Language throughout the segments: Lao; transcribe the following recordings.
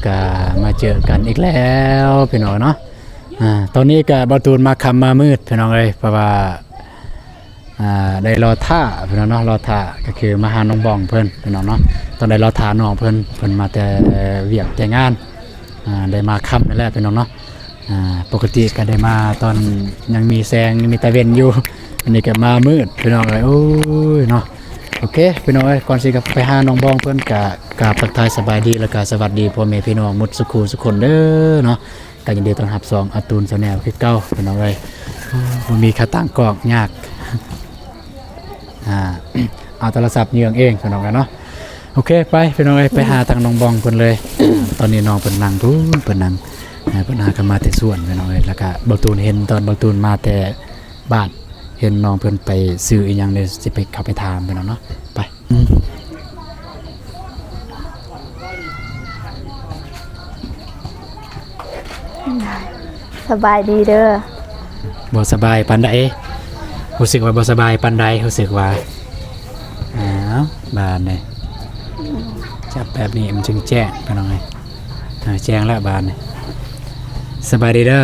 ກະມາເຈີກັນອີກແລ້ວພີ່ນ້ອງເນາະ. ອາ ຕອນນີ້ກະບ່າວຕູນມາຄ່ຳມາມືດພີ່ນ້ອງເອີຍ ເພາະວ່າ ອາ ໄດ້ລໍຖ້າພີ່ນ້ອງເນາະ ລໍຖ້າ ກະຄືມາຫານ້ອງບອງເພິ່ນພີ່ນ້ອງເນາະ. ຕ້ອງໄດ້ລໍຖ້ານ້ອງເພິ່ນ ເພິ່ນມາແຕ່ວຽກແຕ່ງານ ອາ ໄດ້ມາຄ່ຳນີ້ແຫຼະພີ່ນ້ອງເນາະ. ອາ ປົກກະຕິກະໄດ້ມາຕອນຍັງມີແສງ ມີຕາເວັນຢູ່ ອັນນີ້ກະມາມືດພີ່ນ້ອງເອີຍ. ໂອ້ຍເນາະ ໂອເຄພີ່ນ້ອງເອີຍ ກ່ອນຊິໄປຫານ້ອງບອງເພິ່ນ ກະກາບທັກທາຍສະບາຍດີ ແລ້ວກະສະຫວັດດີພໍ່ແມ່ພີ່ນ້ອງໝົດສຸຂູສຸຄົນເດີເນາະ. ກະຍິນດີຕ້ອນຮັບຊ່ອງອາຕູນແຊນແນວຄືເກົ່າພີ່ນ້ອງເອີຍ. ໂອ້ ບໍ່ມີຂາຕັ້ງກ້ອງ ຍາກ ອາ ເອົາໂທລະສັບເຍືອງເອງພີ່ນ້ອງເອີຍເນາະ. ໂອເຄ ໄປພີ່ນ້ອງເອີຍ ໄປຫາທາງນ້ອງບອງເພິ່ນເລີຍ. ຕອນນີ້ນ້ອງເພິ່ນນັ່ງພຸ້ນ ເພິ່ນນັ່ງ ເພິ່ນຫາກັນມາແຕ່ສວນພີ່ນ້ອງເອີຍ. ແລ້ວກະບ່າວຕູນເຫັນຕອນບ່າວຕູນມາແຕ່ບ້ານ ເຫັນນ້ອງເພິ່ນໄປຊື້ອີ່ຫຍັງ ດຽວຊິໄປເຂົ້າໄປຖາມພີ່ນ້ອງເນາະ. ໄປ ສະບາຍດີເດີ. ບໍ່ສະບາຍປານໃດ? ຮູ້ສຶກວ່າບໍ່ສະບາຍປານໃດ? ຮູ້ສຶກວ່າ ອ້າວ ບາດນີ້ ຈັບແບບນີ້ມັນຈຶ່ງແຈ້ງພີ່ນ້ອງເອີຍ. ອ່າ ແຈ້ງແລ້ວບາດນີ້. ສະບາຍດີເດີ.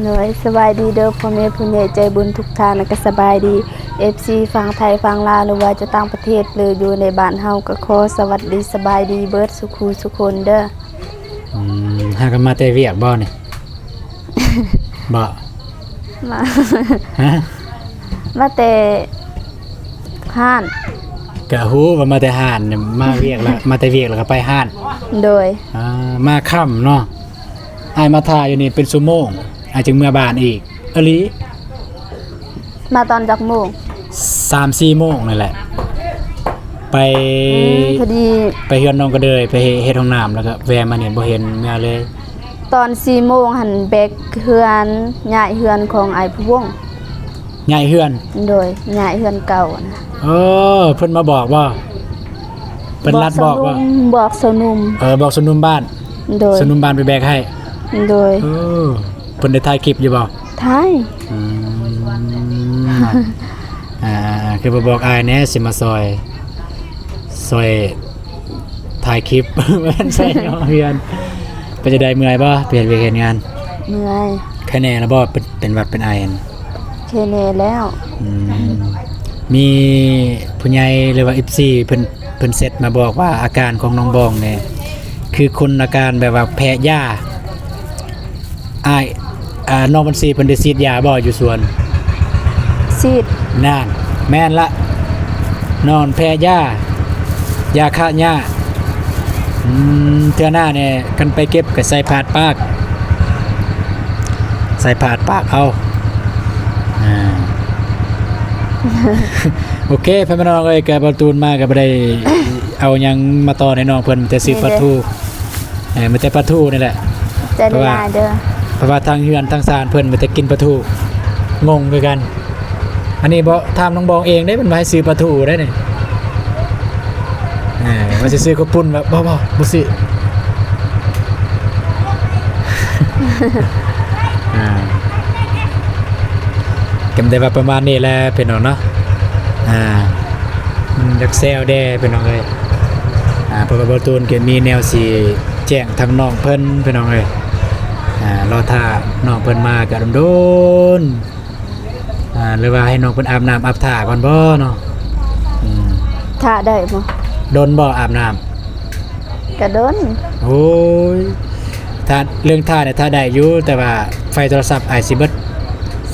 ໂດຍ ສະບາຍດີເດີ ພໍ່ແມ່ຜູ້ໃຫຍ່ໃຈບຸນທຸກທ່ານ ແລ້ວກະສະບາຍດີ ເອັຟຊີ ຝັ່ງໄທ ຝັ່ງລາວ ຫຼືວ່າຈະຕ່າງປະເທດ ຫຼືຢູ່ໃນບ້ານເຮົາ ກະຂໍສະຫວັດດີ ສະບາຍດີເບິດສຸຂູສຸຄົນເດີ. ອືມ ຫາກັນມາແຕ່ວຽກບໍ່ນີ້? ບໍ່ ມາ ຮະ? ມາແຕ່ຮ້ານ. ກະຮູ້ວ່າມາແຕ່ຮ້ານ ມາວຽກລະ ມາແຕ່ວຽກລະກະໄປຮ້ານ. ໂດຍ ອ່າ ມາຄ່ຳເນາະ. ອ້າຍມາຖ້າຢູ່ນີ້ເປັນຊົ່ວໂມງ ອ້າຍຈຶ່ງເມືອບ້ານອີກ. ອີ່ຫຼີ? ມາຕອນຈັກໂມງ? ສາມສີ່ໂມງນີ້ແຫຼະ ໄປ ອືມ ພໍດີ ໄປເຮືອນນ້ອງກະເດີຍ ໄປເຮັດ ເຮັດຫ້ອງນ້ຳ ແລ້ວກະແວ່ມານີ້ ບໍ່ເຫັນເມືອເລີຍ. ຕອນສີ່ໂມງຫັ້ນ ແບກເຮືອນ ຍ້າຍເຮືອນຂອງອ້າຍພູວົງ. ຍ້າຍເຮືອນ? ໂດຍ ຍ້າຍເຮືອນເກົ່ານະ. ເອີ ເພິ່ນມາບອກບໍ່? ເພິ່ນລັດບອກບໍ່? ບອກຊາວໜຸ່ມ ບອກຊາວໜຸ່ມ. ເອີ ບອກຊາວໜຸ່ມບ້ານ. ໂດຍ ຊາວໜຸ່ມບ້ານໄປແບກໃຫ້. ໂດຍ ເອີ ເພິ່ນໄດ້ຖ່າຍຄລິບຢູ່ບໍ່? ຖ່າຍ. ອືມ ອ່າ ຄືບໍ່ບອກອ້າຍແດ່ ຊິມາຊ່ອຍ ຊ່ອຍຖ່າຍຄລິບ ຊ່ອຍເຮືອນ. ເປັນຈັ່ງໃດ ເມື່ອຍບໍ່ ໄປເຮັດວຽກເຮັດງານ? ເມື່ອຍ. ໄຄແນ່ລະບໍ່ ເປັນ ເປັນຫວັດເປັນໄອ? ໄຄແນ່ແລ້ວ. ອືມ ມີຜູ້ໃຫຍ່ ຫຼືວ່າ ເອັຟຊີ ເພິ່ນ ເພິ່ນແຊັດມາບອກວ່າ ອາການຂອງນ້ອງບອງນີ້ ຄືຄົນອາການແບບວ່າແພ້ຢາ. ອ້າຍ ອ່າ ນ້ອງບັນຊີເພິ່ນໄດ້ສີດຢາບໍ່ຢູ່ສວນ? ສີດ. ນັ້ນ ແມ່ນລະ ນ້ອງແພ້ຢາ ຢາຂ້າຫຍ້າ. ອືມ ເທື່ອໜ້ານີ້ ຄັນໄປເກັບກະໃສ່ຜ້າອັດປາກ ໃສ່ຜ້າອັດປາກເອົາ. ອ່າ ໂອເຄ ພໍ່ແມ່ພີ່ນ້ອງເອີຍ ກະບ່າວຕູນມາກະບໍ່ໄດ້ເອົາຫຍັງມາຕ້ອນໃຫ້ນ້ອງເພິ່ນ ມີແຕ່ຊື້ປາທູ. ເອີ ມີແຕ່ປາທູນີ້ແຫຼະ. ໃຈຫຼາຍໆເດີ. ເພາະວ່າ ເພາະວ່າທາງເຮືອນທາງຊານເພິ່ນມີແຕ່ກິນປາທູ ງົງຄືກັນ. ອັນນີ້ບໍ່ ຖາມນ້ອງບອງເອງເດ້ ເພິ່ນວ່າໃຫ້ຊື້ປາທູໄດ໋ນີ້. ເອີ ວ່າຊິຊື້ເຂົ້າປຸ້ນ ແບບ ບໍ່ ບໍ່ ບໍ່ຊື້. ອ່າ ກະມີແຕ່ວ່າປະມານນີ້ແຫຼະພີ່ນ້ອງເນາະ. ອ່າ ຢາກແຊວແດ່ພີ່ນ້ອງເອີຍ. ອ່າ ເພາະວ່າບ່າວຕູນກະມີແນວຊິແຈ້ງທາງນ້ອງເພິ່ນພີ່ນ້ອງເອີຍ. ອ່າ ລໍຖ້ານ້ອງເພິ່ນມາກະດົນໆ. ອ່າ ຫຼືວ່າໃຫ້ນ້ອງເພິ່ນອາບນ້ຳອາບທ່າກ່ອນບໍ່ເນາະ? ອືມ ຖ້າໄດ້ບໍ່? ດົນບໍ່ອາບນ້ຳ? ກະດົນ. ໂອ້ຍ ຖ້າ ເລື່ອງຖ້ານີ້ຖ້າໄດ້ຢູ່ ແຕ່ວ່າໄຟໂທລະສັບອ້າຍຊິເບິດ.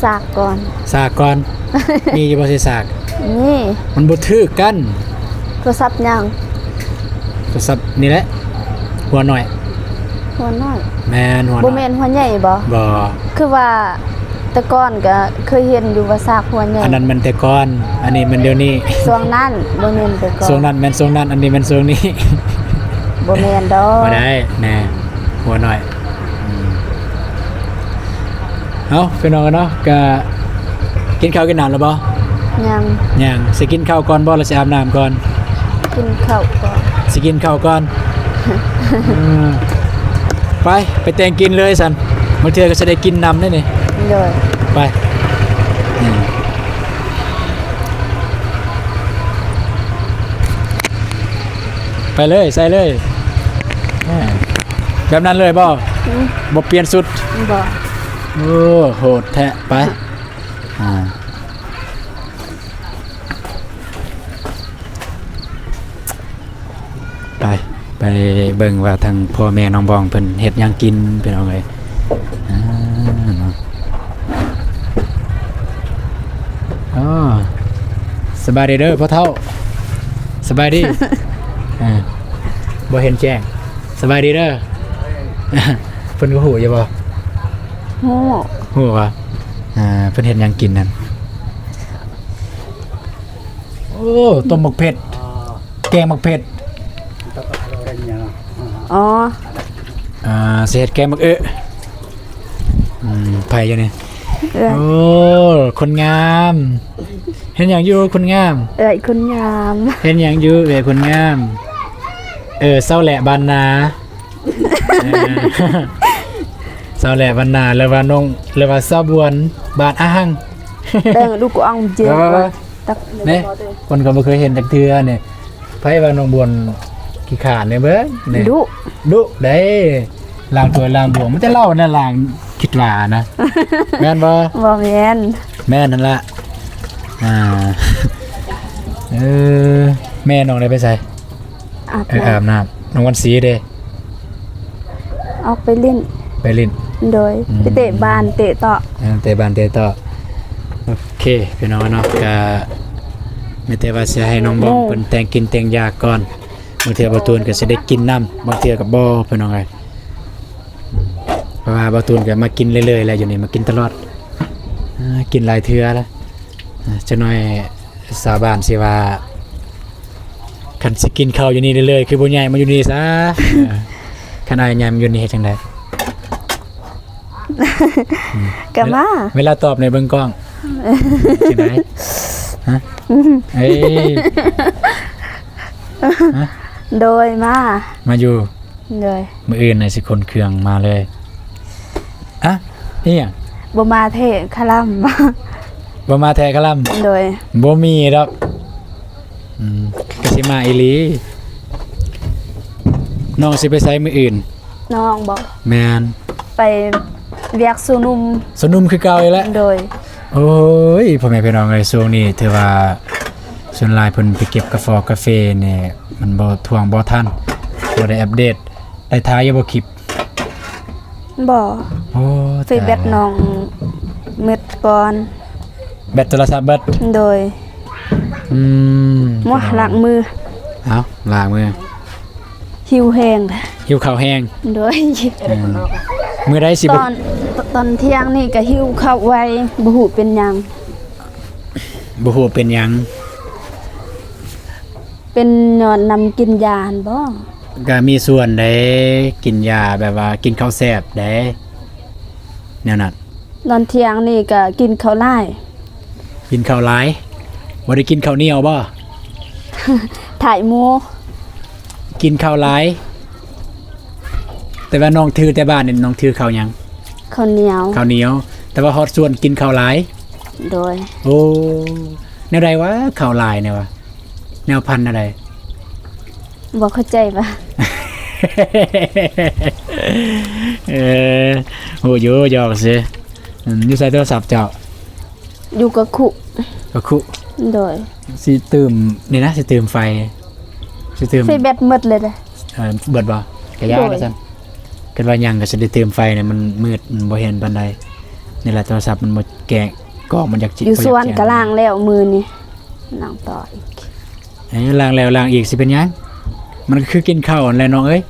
ສາກກ່ອນ ສາກກ່ອນ. ມີຢູ່ບໍ່ຊິສາກ? ມີ. ມັນບໍ່ຖືກກັນ. ໂທລະສັບຫຍັງ? ໂທລະສັບນີ້ແຫຼະ ຫົວນ້ອຍ. ຫົວນ້ອຍ? ແມ່ນ ຫົວນ້ອຍ. ບໍ່ແມ່ນຫົວໃຫຍ່ບໍ່? ບໍ່. ຄືວ່າແຕ່ກ່ອນກະເຄີຍເຫັນຢູ່ວ່າສາກຫົວໃຫຍ່. ອັນນັ້ນແມ່ນແຕ່ກ່ອນ ອັນນີ້ແມ່ນດຽວນີ້. ຊ່ວງນັ້ນ ບໍ່ແມ່ນແຕ່ກ່ອນ. ຊ່ວງນັ້ນແມ່ນຊ່ວງນັ້ນ ອັນນີ້ແມ່ນຊ່ວງນີ້. ບໍ່ແມ່ນດອກ. ບໍ່ໄດ້ ແນ່ ຫົວນ້ອຍ. ອືມ ເອົາ ພີ່ນ້ອງເນາະ ກະກິນເຂົ້າກິນນ້ຳແລ້ວບໍ່? ຍັງ. ຍັງ. ຊິກິນເຂົ້າກ່ອນບໍ່ ຫຼືຊິອາບນ້ຳກ່ອນ? ກິນເຂົ້າກ່ອນ. ຊິກິນເຂົ້າກ່ອນ. ເອີ ໄປ ໄປແຕ່ງກິນເລີຍຊັ້ນ ບາງເທື່ອກະຊິໄດ້ກິນນຳເດ້ນີ້. ໂດຍ. ໄປ ອືມ ໄປເລີຍ ໃສ່ເລີຍ. ອ່າ ແບບນັ້ນເລີຍບໍ່? ອືມ ບໍ່ປ່ຽນຊຸດ? ບໍ່. ໂອ້ ໂຫດແທ້. ໄປ ອ່າ ໄປ ໄປເບິ່ງວ່າທາງພໍ່ແມ່ນ້ອງບອງເພິ່ນເຮັດຫຍັງກິນ ພີ່ນ້ອງເອີຍ. ອ່າ ເນາະ. ອໍ ສະບາຍດີເດີພໍ່ເຖົ້າ. ສະບາຍດີ. ອ່າ ບໍ່ເຫັນແຈ້ງ. ສະບາຍດີເດີ. ເພິ່ນກໍຮູ້ຢູ່ບໍ່? ຮູ້. ຮູ້ວ່າ ອ່າ ເພິ່ນເຮັດຫຍັງກິນນັ້ນ? ໂອ້ ຕົ້ມໝາກເຜັດ ແກງໝາກເຜັດ. ອໍ ອ່າ ຊິເຮັດແກງໝາກເອະ. ອືມ ໃຜຢູ່ນີ້? ເອື້ອຍ. ໂອ້ ຄົນງາມ. ເຮັດຫຍັງຢູ່ຄົນງາມ? ເອື້ອຍຄົນງາມ. ເຮັດຫຍັງຢູ່ເອື້ອຍຄົນງາມ? ເອີ ເຊົາແຫຼະບ້ານນາ. ເອີ ເຊົາແຫຼະບ້ານນາ ຫຼືວ່ານ້ອງ ຫຼືວ່າສາວບວນບ້ານອາຫັງ. ເອີ ລູກອອງເຈ ເອີ ຕັກ ນີ້ ເພິ່ນກໍບໍ່ເຄີຍເຫັນຈັກເທື່ອນີ້. ໃຜວ່ານ້ອງບວນຂີ້ຂາດນີ້ເບິ່ງນີ້ ດຸ ດຸເດ້. ລ້າງຖ້ວຍລ້າງບ່ວງ ມີແຕ່ລາວນັ້ນລ້າງ ຄິດວ່ານະ. ແມ່ນບໍ່? ບໍ່ແມ່ນ. ແມ່ນຫັ້ນລະ. ອ່າ ເອີ ແມ່ນ້ອງໄດ້ໄປໃສ? ອາບ ເອີ ນ້ຳ ອາບນ້ຳ. ນ້ອງວັນສີເດ້? ອອກໄປຫຼິ້ນ. ໄປຫຼິ້ນ. ໂດຍ. ອືມ ໄປເຕະບານເຕະເຕາະ. ເອີ ເຕະບານເຕະເຕາະ. ໂອເຄ ພີ່ນ້ອງເນາະ ກະມີແຕ່ວ່າຊິໃຫ້ນ້ອງບອງ ໂອ້ ເພິ່ນແຕ່ງກິນແຕ່ງຢາກກ່ອນ. ບາງເທື່ອບ່າວຕູນກໍຊິໄດ້ກິນນຳ ບາງເທື່ອກໍບໍ່ ພີ່ນ້ອງເອີຍ. ເພາະວ່າບ່າວຕູນກໍມາກິນເລື້ອຍໆແຫຼະ ຢູ່ນີ້ມາກິນຕະຫຼອດ. ອ່າ ກິນຫຼາຍເທື່ອແລ້ວ. ອ່າ ຈັກໜ່ອຍຊາວບ້ານຊິວ່າ ຄັນຊິກິນເຂົ້າຢູ່ນີ້ເລື້ອຍໆ ຄືບໍ່ຍ້າຍມາຢູ່ນີ້ຊະ? ເອີ ຄັນອ້າຍຍ້າຍມາຢູ່ນີ້ເຮັດຈັ່ງໃດ? ອືມ ກໍມາ ເວລາ ເວລາຕອບໃນເບິ່ງກ້ອງ ຈັ່ງໃດ? ຮະ? ເອີຍ ຮະ? ໂດຍ ມາ ມາຢູ່. ໂດຍ. ມື້ອື່ນນະຊິຂົນເຄື່ອງມາເລີຍ. ອະ ອີຫຍັງ? ບໍ່ມາແທ້ຄະລຳ. ບໍ່ມາແທ້ຄະລຳ? ໂດຍ. ບໍ່ມີດອກ. ອືມ ກໍຊິມາອີ່ຫຼີ. ນ້ອງຊິໄປໃສມື້ອື່ນ? ນ້ອງບໍ? ແມ່ນ. ໄປວຽກສວນໜຸ່ມ. ສວນໜຸ່ມຄືເກົ່າອີກແລ້ວ? ໂດຍ. ໂອ້ຍ ພໍ່ແມ່ພີ່ນ້ອງເອີຍ ຊ່ວງນີ້ຖືວ່າສ່ວນຫຼາຍເພິ່ນໄປເກັບກາຟອກາເຟນີ້ ມັນບໍ່ທວງບໍ່ທັນ ບໍ່ໄດ້ອັບເດດ. ໄດ້ຖ່າຍຢູ່ບໍ່ຄລິບ? ບໍ່. ໂອ້ ໄຟແບັດນ້ອງໝົດກ່ອນ. ແບັດໂທລະສັບເບິດ? ໂດຍ. ອືມ ໝົດ ລ້າງມື. ເອົ້າ ລ້າງມື. ຫິວແຮງ. ຫິວເຂົ້າແຮງ. ໂດຍ. ອືມ ມື້ໃດຊິ ຕອນ ຕອນທ່ຽງນີ້ກໍຫິວເຂົ້າໄວ ບໍ່ຮູ້ເປັນຫຍັງ. ບໍ່ຮູ້ເປັນຫຍັງ? ເປັນຍ້ອນນຳກິນຢາຫັ້ນບໍ? ກະມີສ່ວນເດ້ ກິນຢາແບບວ່າກິນເຂົ້າແຊບເດ້ ແນວນັ້ນ. ຕອນທ່ຽງນີ້ກະກິນເຂົ້າຫຼາຍ. ກິນເຂົ້າຫຼາຍ? ບໍ່ໄດ້ກິນເຂົ້າໜຽວບໍ? ຖ່າຍໝູ່. ກິນເຂົ້າຫຼາຍ ແຕ່ວ່ານ້ອງຖືແຕ່ບ້ານນີ້ ນ້ອງຖືເຂົ້າຫຍັງ? ເຂົ້າໜຽວ. ເຂົ້າໜຽວ ແຕ່ວ່າຮອດສວນກິນເຂົ້າຫຼາຍ. ໂດຍ. ໂອ້ ແນວໃດວະ ເຂົ້າຫຼາຍແນວວະ? ແນວພັນແນວໃດ? ບໍ່ເຂົ້າໃຈວ່າ. ເອີ ຮູ້ຢູ່ ຢອກຊື່. ອືມ ຢູ່ໃສໂທລະສັບເຈົ້າ? ຢູ່ກະຄຸ. ກະຄຸ. ໂດຍ. ຊິຕື່ມນີ້ນະ ຊິຕື່ມໄຟ ຊິຕື່ມ ໄຟແບັດໝົດເລີຍເດ້. ເອີ ເບິດບໍ່? ກະຢ່າ ໂດຍ ວ່າຊັ້ນ. ຄັນວ່າຍັງກໍຊິໄດ້ຕື່ມໄຟນະ ມັນມືດ ມັນບໍ່ເຫັນປານໃດ. ນີ້ແຫຼະ ໂທລະສັບມັນບໍ່ແຈ້ງ ກ້ອງມັນຢາກຈິ ຢູ່ສວນກໍລ້າງແລ້ວມື້ນີ້ ລ້າງຕໍ່ອີກ. ເອີ ລ້າງແລ້ວລ້າງອີກຊິເປັນຫຍັງ? ມັນກໍຄືກິນເຂົ້າຫັ້ນແຫຼະນ້ອງເອີຍ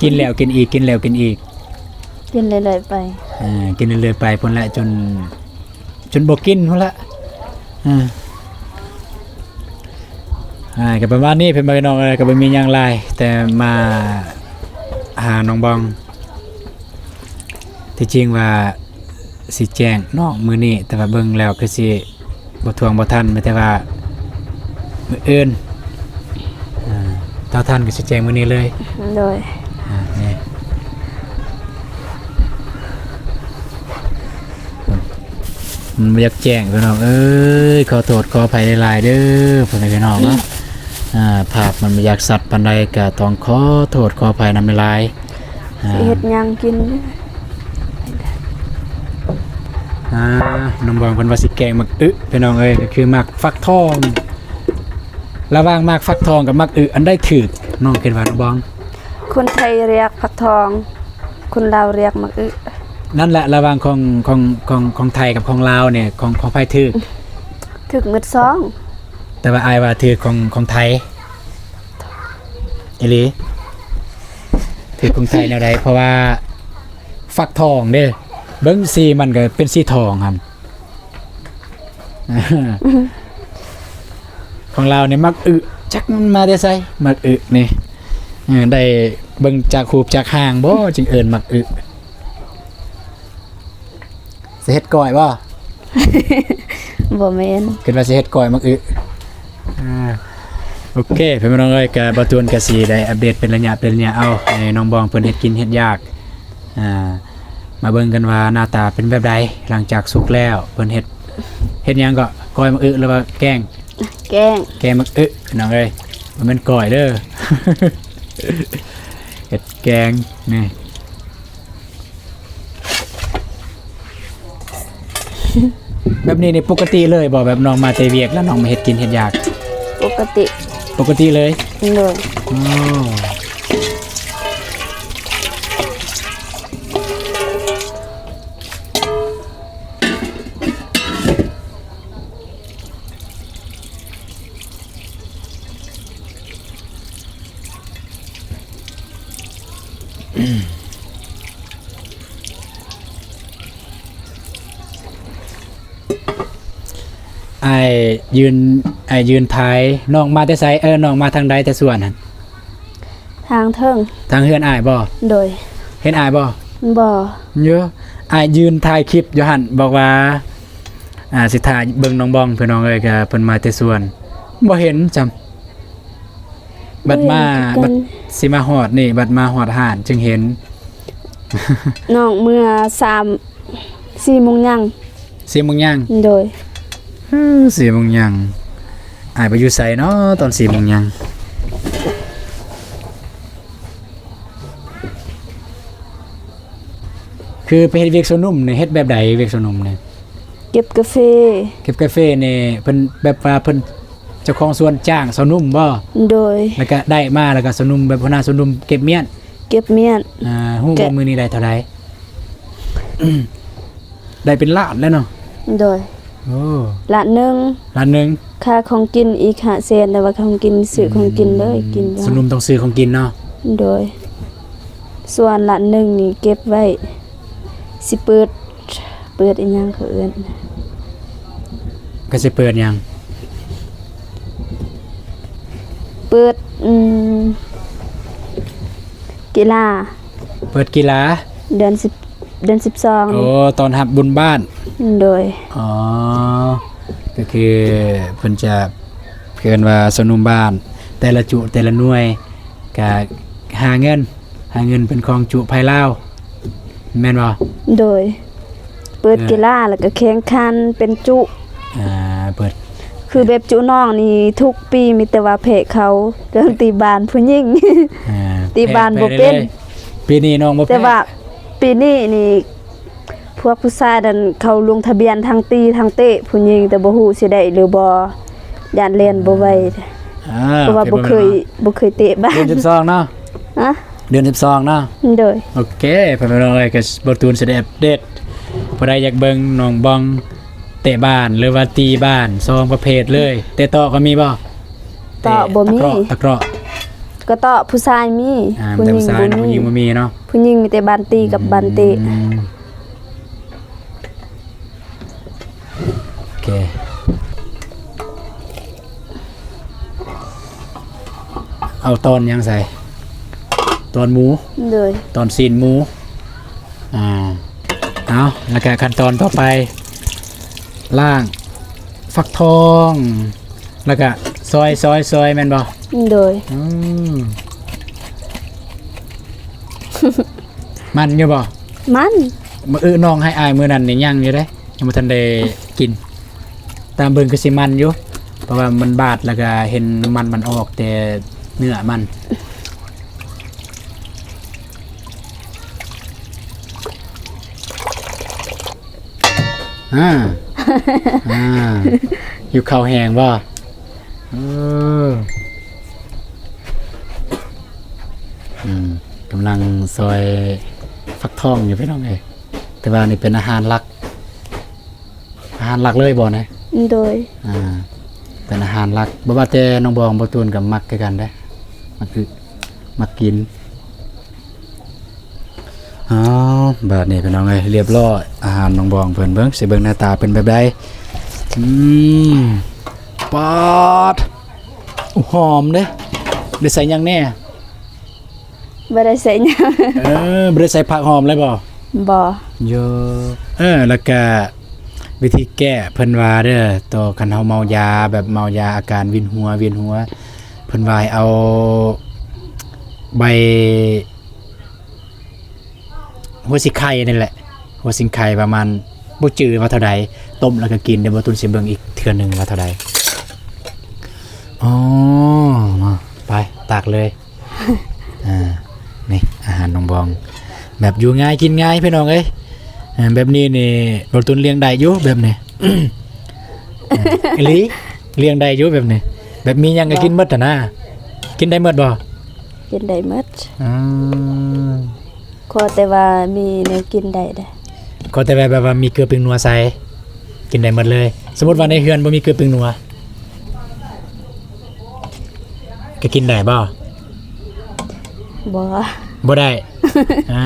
ກິນແລ້ວກິນອີກ ກິນແລ້ວກິນອີກ ກິນເລື້ອຍໆໄປ. ເອີ ກິນເລື້ອຍໆໄປພຸ້ນແຫຼະ ຈົນ ຈົນບໍ່ກິນພຸ້ນລະ. ເອີ ອ່າ ກໍປະມານນີ້ ເພື່ອນພີ່ນ້ອງເອີຍ ກໍບໍ່ມີຫຍັງຫຼາຍ ແຕ່ມາຫານ້ອງບອງ. ທີ່ຈິງວ່າຊິແຈ້ງນ້ອງມື້ນີ້ ແຕ່ວ່າເບິ່ງແລ້ວຄືຊິບໍ່ທວງບໍ່ທັນ ມີແຕ່ວ່າມື້ອື່ນ. ອ່າ ຖ້າທັນກໍຊິແຈ້ງມື້ນີ້ເລີຍ. ໂດຍ. ອ່າ ນີ້ ມັນບໍ່ຢາກແຈ້ງພີ່ນ້ອງເອີຍ ຂໍໂທດຂໍອະໄພຫຼາຍໆເດີພໍ່ແມ່ພີ່ນ້ອງເນາະ. ອ່າ ພາບມັນບໍ່ຢາກຊັດປານໃດ ກໍຕ້ອງຂໍໂທດຂໍອະໄພນຳຫຼາຍ ອ່າ ຊິເຮັດຫຍັງກິນ? ອ່າ ນ້ອງບອງເພິ່ນວ່າຊິແກງໝາກອຶ ພີ່ນ້ອງເອີຍ ກໍຄືໝາກຟັກທອງ. ລະຫວ່າງໝາກຟັກທອງກັບໝາກອຶ ອັນໃດຖືກ ນ້ອງຄິດວ່າ ນ້ອງບອງ? ຄົນໄທຮຽກຟັກທອງ ຄົນລາວຮຽກໝາກອຶ. ນັ້ນແຫຼະ ລະຫວ່າງຂອງ ຂອງ ຂອງ ຂອງໄທກັບຂອງລາວນີ້ ຂອງ ຂອງໃຜຖືກ? ຖືກໝົດສອງ ແຕ່ວ່າອ້າຍວ່າຖືກຂອງ ຂອງໄທ ອີ່ຫຼີ ຖືກຂອງໄທແນວໃດ? ເພາະວ່າຟັກທອງເດ້ ເບິ່ງສີມັນກໍເປັນສີທອງຫັ້ນ. ຂອງລາວນີ້ໝາກອຶ ຈັກມັນມາແຕ່ໃສ ໝາກອຶນີ້. ເອີ ໄດ້ເບິ່ງຈາກຮູບຈາກຮ່າງບໍ່ ຈຶ່ງເອີ້ນໝາກອຶ. ຊິເຮັດກ້ອຍບໍ່? ບໍ່ແມ່ນ ຄິດວ່າຊິເຮັດກ້ອຍໝາກອຶ. ອ່າ ໂອເຄ ພີ່ນ້ອງເອີຍ ກະບ່າວຕູນກະຊິໄດ້ອັບເດດເປັນໄລຍະ ເປັນໄລຍະ ເອົາໃຫ້ນ້ອງບອງເພິ່ນເຮັດກິນເຮັດຢາກ. ອ່າ ມາເບິ່ງກັນວ່າໜ້າຕາເປັນແບບໃດ ຫຼັງຈາກສຸກແລ້ວ. ເພິ່ນເຮັດ ເຮັດຫຍັງເກາະ? ກ້ອຍໝາກອຶ ຫຼືວ່າແກງ? ແກງ ແກງໝາກອຶ ພີ່ນ້ອງເອີຍ ບໍ່ແມ່ນກ້ອຍເດີ້. ເຮັດແກງນີ້ ແບບນີ້ນີ້ປົກກະຕິເລີຍບໍ່? ແບບນ້ອງມາແຕ່ວຽກແລ້ວນ້ອງມາເຮັດກິນເຮັດຢາກ? ປົກກະຕິ ປົກກະຕິເລີຍ? ໂດຍ. ອໍ ອ້າຍຢືນ ອ້າຍຢືນຖ່າຍ. ນ້ອງມາແຕ່ໃສ? ເອີ ນ້ອງມາທາງໃດແຕ່ສວນຫັ້ນ? ທາງເທິງ ທາງເຮືອນອ້າຍບໍ່? ໂດຍ. ເຫັນອ້າຍບໍ່? ບໍ່. ເອີ ອ້າຍຢືນຖ່າຍຄລິບຢູ່ຫັ້ນ ບອກວ່າ ອ່າ ຊິຖ່າຍເບິ່ງນ້ອງບອງ ພີ່ນ້ອງເອີຍ ກະເພິ່ນມາແຕ່ສວນ ບໍ່ເຫັນຈ້ຳ. ບັດມາ ເອີ ຄືກັນ ບັດຊິມາຮອດນີ້ ບັດມາຮອດຮ້ານຈຶ່ງເຫັນ. ນ້ອງເມື່ອສາມ ສີ່ໂມງຍັງ. ສີ່ໂມງຍັງ? ໂດຍ. ເອີ ສີ່ໂມງຍັງ ອ້າຍໄປຢູ່ໃສເນາະຕອນສີ່ໂມງຍັງ? ຄືໄປເຮັດວຽກສວນໜຸ່ມນີ້ ເຮັດແບບໃດວຽກສວນໜຸ່ມນີ້? ເກັບກາເຟ. ເກັບກາເຟນີ້ເພິ່ນແບບວ່າເພິ່ນ ເຈົ້າຂອງສວນຈ້າງສາວໜຸ່ມບໍ່? ໂດຍ. ແລ້ວກະໄດ້ມາ ແລ້ວກະສາວໜຸ່ມ ແບບຫົວໜ້າສາວໜຸ່ມເກັບມ້ຽນ? ເກັບມ້ຽນ. ອ່າ ຮູ້ບໍ່ ກະ ມື້ນີ້ໄດ້ເທົ່າໃດ? ໄດ້ເປັນລ້ານແລ້ວເນາະ? ໂດຍ. ໂອ້ ລ້ານໜຶ່ງ. ລ້ານໜຶ່ງ. ຄ່າຂອງກິນອີກຫ້າແສນ ແຕ່ວ່າຂອງກິນ ຊື້ຂອງກິນເລີຍ ອືມ ກິນ. ສາວໜຸ່ມຕ້ອງຊື້ຂອງກິນເນາະ? ໂດຍ. ສ່ວນລ້ານໜຶ່ງນີ້ເກັບໄວ້ ຊິເປີດ ເປີດອີ່ຫຍັງເຂົາເອີ້ນ? ກໍຊິເປີດຫຍັງ? ເປີດ ອືມ ກິລາ. ເປີດກິລາ ເດືອນສິບ ເດືອນສິບສອງ. ໂອ້ ຕ້ອນຮັບບຸນບ້ານ. ໂດຍ. ອໍ ກໍຄືເພິ່ນຈະ ເອີ້ນວ່າສາວໜຸ່ມບ້ານ ແຕ່ລະຈຸ ແຕ່ລະໜ່ວຍ ກະຫາເງິນ ຫາເງິນເປັນຂອງຈຸໃຜລາວ ແມ່ນບໍ່? ໂດຍ. ເປີດ ເອີ ກິລາ ແລ້ວກໍແຂ່ງຂັນເປັນຈຸ ອ່າ ເປີດ ຄືແບບຈຸນ້ອງນີ້ທຸກປີມີແຕ່ວ່າແພ້ເຂົາ ເລື່ອງຕີບານຜູ້ຍິງ ອ່າ ຕີບານ ແພ້ ບໍ່ເປັນ ແພ້ ແພ້ ປີນີ້ນ້ອງບໍ່ແພ້ ແຕ່ວ່າປີນີ້ນີ້ ພວກຜູ້ຊາຍນັ້ນເຂົາລົງທະບຽນທັງຕີທັງເຕະຜູ້ຍິງ ແຕ່ບໍ່ຮູ້ຊິໄດ້ຫຼືບໍ່ ຢ້ານແລ່ນບໍ່ໄວ ອ່າ ເພາະວ່າບໍ່ເຄີຍ ບໍ່ເຄີຍເຕະບານ. ເດືອນສິບສອງເນາະ? ຮະ? ເດືອນສິບສອງເນາະ? ໂດຍ. ໂອເຄ ພໍ່ແມ່ພີ່ນ້ອງເອີຍ ກໍບ່າວຕູນຊິໄດ້ອັບເດດ ຜູ້ໃດຢາກເບິ່ງນ້ອງບອງເຕະບານ ຫຼືວ່າຕີບານ ສອງປະເພດເລີຍ ເຕະເຕາະກໍມີບໍ່? ເຕາະບໍ່ມີ ຕະເກາະ ຕະເກາະ ກະເຕາະຜູ້ຊາຍມີ ອ່າ ຜູ້ຍິງບໍ່ມີ ຜູ້ຍິງບໍ່ມີເນາະ ຜູ້ຍິງມີແຕ່ບານຕີກັບບານເຕະ ອືມ. ໂອເຄ ເອົາຕອນຫຍັງໃສ່? ຕອນໝູ ໂດຍ ຕອນຊີ້ນໝູ ອ່າ ເອົາ ແລ້ວກະຂັ້ນຕອນຕໍ່ໄປ ລ້າງ ຟັກທອງ ແລ້ວກະຊອຍ ຊອຍ ຊອຍ ແມ່ນບໍ່? ໂດຍ ອືມ. ມັນຢູ່ບໍ່? ມັນ ມື້ ນ້ອງໃຫ້ອ້າຍມື້ນັ້ນນີ້ຍັງຢູ່ເດ້ ຍັງບໍ່ທັນໄດ້ກິນ ຕາມເບິ່ງຄືຊິມັນຢູ່ ເພາະວ່າມັນບາດ ແລ້ວກະເຫັນນ້ຳມັນມັນອອກແຕ່ເນື້ອມັນ. ອາ ອາ ຫິວເຂົ້າແຮງບໍ່? ເອີ ອືມ ກຳລັງຊອຍຟັກທອງຢູ່ພີ່ນ້ອງເອີຍ ແຕ່ວ່ານີ້ເປັນອາຫານຫຼັກ ອາຫານຫຼັກເລີຍບໍ່ນະ? ໂດຍ ອາ ເປັນອາຫານຫຼັກ ບໍ່ວ່າແຕ່ນ້ອງບອງ ບໍ່ຕູນກໍມັກຄືກັນເດ້ ມັກຄື ມັກກິນ. ອ້າວ ບາດນີ້ພີ່ນ້ອງເອີຍ ລຽບລ້ອຍ ອາຫານນ້ອງບອງເພິ່ນ ເບິ່ງ ຊິເບິ່ງໜ້າຕາເປັນແບບໃດ. ອືມ ປາດ ໂອ້ ຫອມເດ້ ໄດ້ໃສ່ຫຍັງແດ່? ບໍ່ໄດ້ໃສ່ຫຍັງ ເອີ ບໍ່ໄດ້ໃສ່ຜັກຫອມເລີຍບໍ່? ບໍ່ ໂຢ ເອີ ແລ້ວກະວິທີແກ້ເພິ່ນວ່າເດີ ຕໍ່ຄັນເຮົາເມົາຢາ ແບບເມົາຢາອາການວິນຫົວ ວຽນຫົວ ເພິ່ນວ່າໃຫ້ເອົາໃບ ຫົວສີໄຄນີ້ແຫຼະ ຫົວສີໄຄປະມານ ບໍ່ຈື່ວ່າເທົ່າໃດ ຕົ້ມແລ້ວກໍກິນ ດຽວບໍ່ຕຸນຊິເບິ່ງອີກເທື່ອໜຶ່ງວ່າເທົ່າໃດ. ອໍ ມາ ໄປ ຕັກເລີຍ. ອ່າ ນີ້ອາຫານນ້ອງບອງ ແບບຢູ່ງ່າຍກິນງ່າຍພີ່ນ້ອງເອີຍ. ອ່າ ແບບນີ້ນີ້ ບໍ່ຕຸນລ້ຽງໄດ້ຢູ່ແບບນີ້ ອີ່ຫຼີ ລ້ຽງໄດ້ຢູ່ແບບນີ້ ແບບມີຫຍັງກໍກິນໝົດຫັ້ນນາ. ກິນໄດ້ໝົດບໍ່? ກິນໄດ້ໝົດ. ອືມ ຂໍແຕ່ວ່າມີແນວກິນໄດ້ເດ້ ຂໍແຕ່ວ່າແບບວ່າມີເກືອແປ້ງນົວໃສ່ ກິນໄດ້ໝົດເລີຍ. ສົມມຸດວ່າໃນເຮືອນບໍ່ມີເກືອແປ້ງນົວ ກໍກິນໄດ້ບໍ່? ບໍ່ ບໍ່ໄດ້. ອ່າ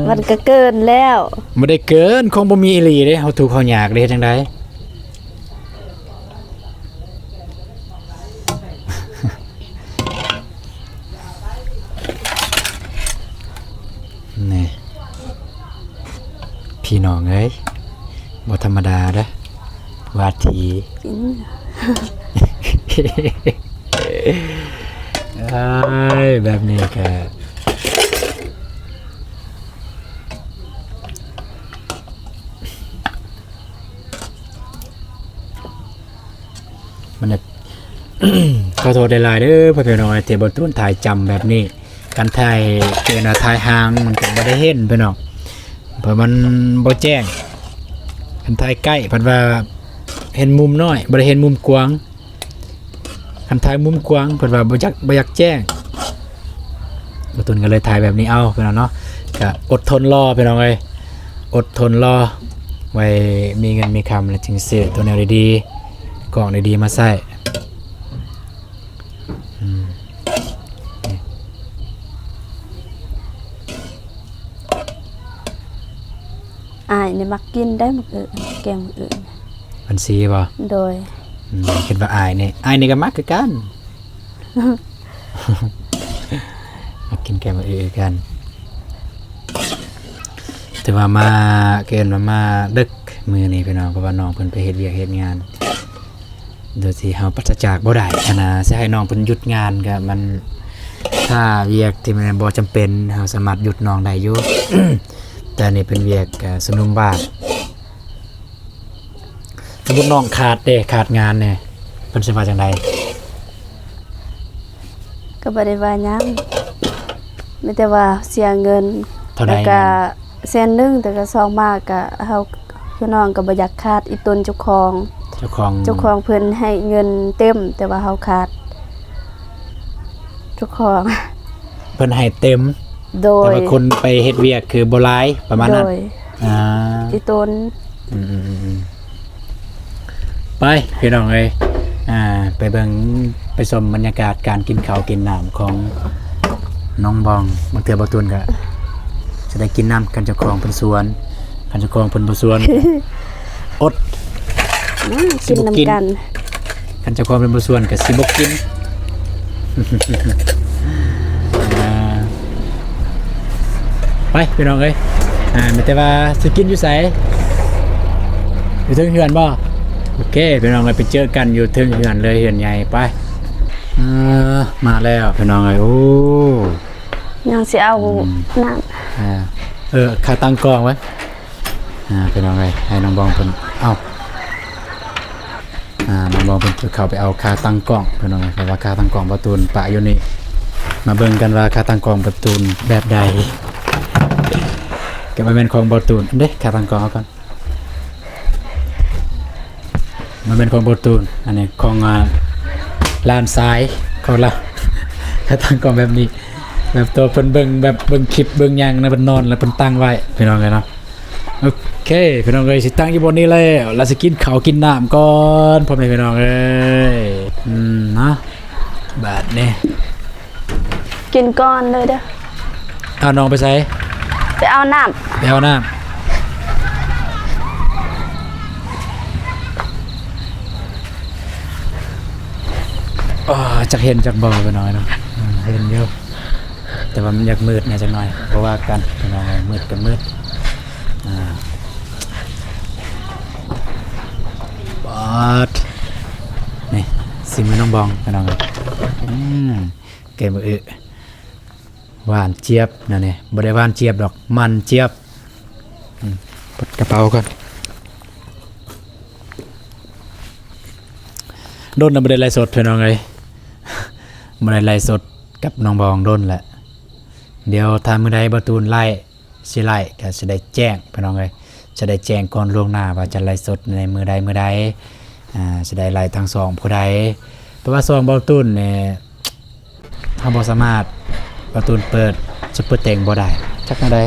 ມັນກໍເກີນແລ້ວ. ບໍ່ໄດ້ເກີນ ຄົງບໍ່ມີອີ່ຫຼີເດ້ ເຮົາທຸກເຮົາຍາກເດ້ ເຮັດຈັ່ງໃດ? ນີ້ ພີ່ນ້ອງເອີຍ ບໍ່ທຳມະດາເດ້ ວາທີ ອືມ ເອີຍ ແບບນີ້ກະ ມັນ ຂໍໂທດຫຼາຍໆເດີພໍ່ແມ່ພີ່ນ້ອງ ທີ່ບໍ່ຕູນຖ່າຍຈ້ຳແບບນີ້. ຄັນຖ່າຍ ເອີ້ນວ່າຖ່າຍຫ່າງ ມັນກໍບໍ່ໄດ້ເຫັນພີ່ນ້ອງ ເພາະມັນບໍ່ແຈ້ງ. ຄັນຖ່າຍໃກ້ ເພິ່ນວ່າເຫັນມຸມນ້ອຍ ບໍ່ໄດ້ເຫັນມຸມກວ້າງ. ຄັນຖ່າຍມຸມກວ້າງ ເພິ່ນວ່າບໍ່ຢາກ ບໍ່ຢາກແຈ້ງ. ບໍ່ຕຸນກໍເລີຍຖ່າຍແບບນີ້ເອົາ ພີ່ນ້ອງເນາະ. ກະອົດທົນລໍ ພີ່ນ້ອງເອີຍ ອົດທົນລໍ ໄວ້ມີເງິນມີຄຳແລ້ວຈຶ່ງຊື້ໂຕແນວດີໆ ກ້ອງດີໆມາໃຊ້. ອືມ ນີ້ ອ້າຍນີ້ມັກກິນໄດ້ໝາກອຶ ແກງໝາກອຶ. ເພິ່ນຊີ້ບໍ່? ໂດຍ. ອືມ ຄິດວ່າອ້າຍນີ້ ອ້າຍນີ້ກໍມັກຄືກັນ ມັກກິນແກງໝາກອຶຄືກັນ. ຖືວ່າມາ ເອີ້ນວ່າມາເດິກມື້ນີ້ພີ່ນ້ອງ ເພາະວ່ານ້ອງເພິ່ນໄປເຮັດວຽກເຮັດງານ ໂດຍທີ່ເຮົາປາສະຈາກບໍ່ໄດ້ຫັ້ນນະ. ຊິໃຫ້ນ້ອງເພິ່ນຢຸດງານກໍມັນ ຖ້າວຽກທີ່ມັນບໍ່ຈຳເປັນ ເຮົາສາມາດຢຸດນ້ອງໄດ້ຢູ່ ແຕ່ອັນນີ້ເປັນວຽກ ເອີ ຊຸມນຸມບ້ານ. ສົມມຸດນ້ອງຂາດເດ້ ຂາດງານເດ້ ເພິ່ນຊິວ່າຈັ່ງໃດ? ກໍບໍ່ໄດ້ວ່າຫຍັງ ມີແຕ່ວ່າເສຍເງິນ ເທົ່າໃດ? ແລ້ວກໍແສນໜຶ່ງ ແຕ່ກໍຊອງມາກະ ເຮົາ ຄືນ້ອງກໍບໍ່ຢາກຂາດອີ່ຕົນເຈົ້າຂອງ ເຈົ້າຂອງ ເຈົ້າຂອງເພິ່ນໃຫ້ເງິນເຕັມ ແຕ່ວ່າເຮົາຂາດ ເຈົ້າຂອງ ເພິ່ນໃຫ້ເຕັມ ໂດຍ ແຕ່ວ່າຄົນໄປເຮັດວຽກຄືບໍ່ຫຼາຍ ປະມານນັ້ນ. ໂດຍ. ອ່າ ອີ່ຕົນ ອືມໆໆ ໄປພີ່ນ້ອງເອີຍ ອ່າ ໄປເບິ່ງ ໄປຊົມບັນຍາກາດການກິນເຂົ້າກິນນ້ຳຂອງນ້ອງບອງ. ບາງເທື່ອບໍ່ຕຸນກໍຈະໄດ້ກິນນຳ ຄັນເຈົ້າຂອງເພິ່ນຊວນ. ຄັນເຈົ້າຂອງເພິ່ນບໍ່ຊວນກໍອົດ ມາກິນນຳກັນ. ຄັນເຈົ້າຂອງເພິ່ນບໍ່ຊວນກໍຊິບໍ່ກິນ. ອ່າ ໄປພີ່ນ້ອງເອີຍ ອ່າ ມີແຕ່ວ່າຊິກິນຢູ່ໃສ? ຢູ່ເທິງເຮືອນບໍ່? ໂອເຄພີ່ນ້ອງເອີຍ ໄປເຈີກັນຢູ່ເທິງເຮືອນເລີຍ ເຮືອນໃຫຍ່. ໄປ ອ່າ ມາແລ້ວພີ່ນ້ອງເອີຍ. ໂອ້ ຍັງຊິເອົາ ອືມ ນ້ຳ ອ່າ ເອີ ຂາຕັ້ງກ້ອງໄວ້. ອ່າ ພີ່ນ້ອງເອີຍ ໃຫ້ນ້ອງບອງເພິ່ນ ເອົ້າ ອ່າ ນ້ອງບອງເພິ່ນຈະເຂົ້າໄປເອົາຂາຕັ້ງກ້ອງ ພີ່ນ້ອງເອີຍ ເພາະວ່າຂາຕັ້ງກ້ອງບໍ່ຕູນປະຢູ່ນີ້. ມາເບິ່ງກັນວ່າຂາຕັ້ງກ້ອງບໍ່ຕູນແບບໃດ ກໍບໍ່ແມ່ນຂອງບໍ່ຕູນເດ້. ຂາຕັ້ງກ້ອງເອົາກ່ອນ. ບໍ່ແມ່ນຂອງບໍ່ຕູນ ອັນນີ້ຂອງ ອ່າ ຫຼານຊາຍຂອງລາວ ກະຕັ້ງກ້ອງແບບນີ້ ແບບໂຕເພິ່ນເບິ່ງ ແບບເບິ່ງຄລິບເບິ່ງຫຍັງນະ ເພິ່ນນອນແລ້ວເພິ່ນຕັ້ງໄວ້ ພີ່ນ້ອງເອີຍເນາະ. ໂອເຄ ພີ່ນ້ອງເອີຍ ຊິຕັ້ງຢູ່ບ່ອນນີ້ແລ້ວ ລະຊິກິນເຂົ້າກິນນ້ຳກ່ອນ ພໍ່ແມ່ພີ່ນ້ອງເອີຍ. ອືມ ເນາະ ບາດນີ້ ກິນກ່ອນເລີຍເດີ. ເອົານ້ອງໄປໃສ? ໄປເອົານ້ຳ ໄປເອົານ້ຳ. ອໍ ຈັກເຫັນຈັກບໍ່ ພີ່ນ້ອງເນາະ. ອືມ ເຫັນຢູ່ ແຕ່ວ່າມັນຢາກມືດແດ່ຈັກໜ້ອຍ ບໍ່ວ່າກັນ ພີ່ນ້ອງເອີຍ ມືດກະມືດ. ອ່າ ປາດ ນີ້ ສີມືນ້ອງບອງ ພີ່ນ້ອງເອີຍ. ອືມ ແກງບັກອຶ ຫວານຈຽບ ແນວນີ້ ບໍ່ໄດ້ຫວານຈຽບດອກ ມັນຈຽບ. ອືມ ປົດກະເປົາກ່ອນ. ດົນນະບໍ່ໄດ້ໄລຟ໌ສົດ ພີ່ນ້ອງເອີຍ ບໍ່ໄດ້ໄລຟ໌ສົດກັບນ້ອງບອງດົນແຫຼະ. ດຽວຖ້າມື້ໃດບໍ່ຕູນໄລຟ໌ ຊິໄລຟ໌ ກະຊິໄດ້ແຈ້ງ ພີ່ນ້ອງເອີຍ ຊິໄດ້ແຈ້ງກ່ອນລ່ວງໜ້າວ່າຈະໄລຟ໌ສົດໃນມື້ໃດມື້ໃດ ອ່າ ຊິໄດ້ໄລຟ໌ທັງສອງຜູ້ໃດ. ເພາະວ່າຊ່ອງບໍ່ຕູນນີ້ ເຮົາບໍ່ສາມາດ ບໍ່ຕູນເປີດຊຸບເປີເຕັງບໍ່ໄດ້ ຈັກແນວໃດ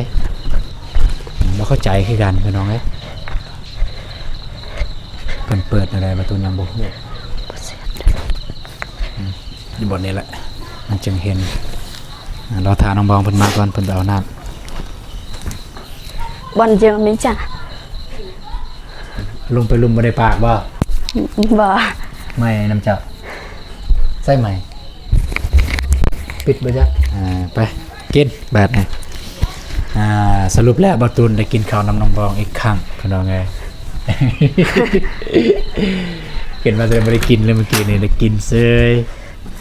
ບໍ່ເຂົ້າໃຈຄືກັນ ພີ່ນ້ອງເອີຍ ເພິ່ນເປີດແນວໃດ ບໍ່ຕູນຍັງບໍ່ຮູ້. ອືມ ຢູ່ບ່ອນນີ້ແຫຼະ ມັນຈຶ່ງເຫັນ. ອ່າ ລໍຖ້ານ້ອງບອງເພິ່ນມາກ່ອນ ເພິ່ນໄປເອົານ້ຳ. ບ່ອນເຈີມີຈ້າ ລົງໄປລຸ່ມບໍ່ໄດ້ປາກບໍ່? ບໍ່ ໄໝ້ນຳເຈົ້າ ໃສ່ໄໝ້ ປິດບໍ່ຈັກ. ອ່າ ໄປ ກິນບາດນີ້. ອ່າ ສະຫຼຸບແລ້ວ ບ່າວຕູນໄດ້ກິນເຂົ້ານຳນ້ອງບອງອີກຄັ້ງ ພີ່ນ້ອງເອີຍ. ຄິດວ່າຈະບໍ່ໄດ້ກິນເລີຍ ມື້ກີ້ນີ້ໄດ້ກິນເສີຍ.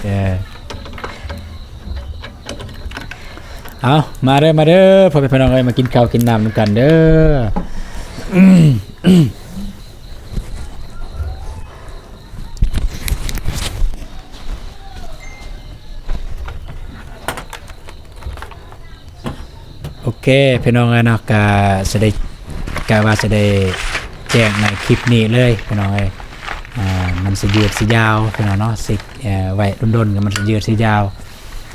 ເອີ ເອົາ ມາເດີ ມາເດີ ພໍ່ແມ່ພີ່ນ້ອງເອີຍ ມາກິນເຂົ້າກິນນ້ຳນຳກັນເດີ. ໂອເຄ ພີ່ນ້ອງເອີຍເນາະ ກະຊິໄດ້ ກະວ່າຊິໄດ້ແຈ້ງໃນຄລິບນີ້ເລີຍ ພີ່ນ້ອງເອີຍ. ອ່າ ມັນຊິຍືດຊິຍາວ ພີ່ນ້ອງເນາະ ຊິ ເອີ ໄວ້ດົນໆ ກະມັນຊິຍືດຊິຍາວ.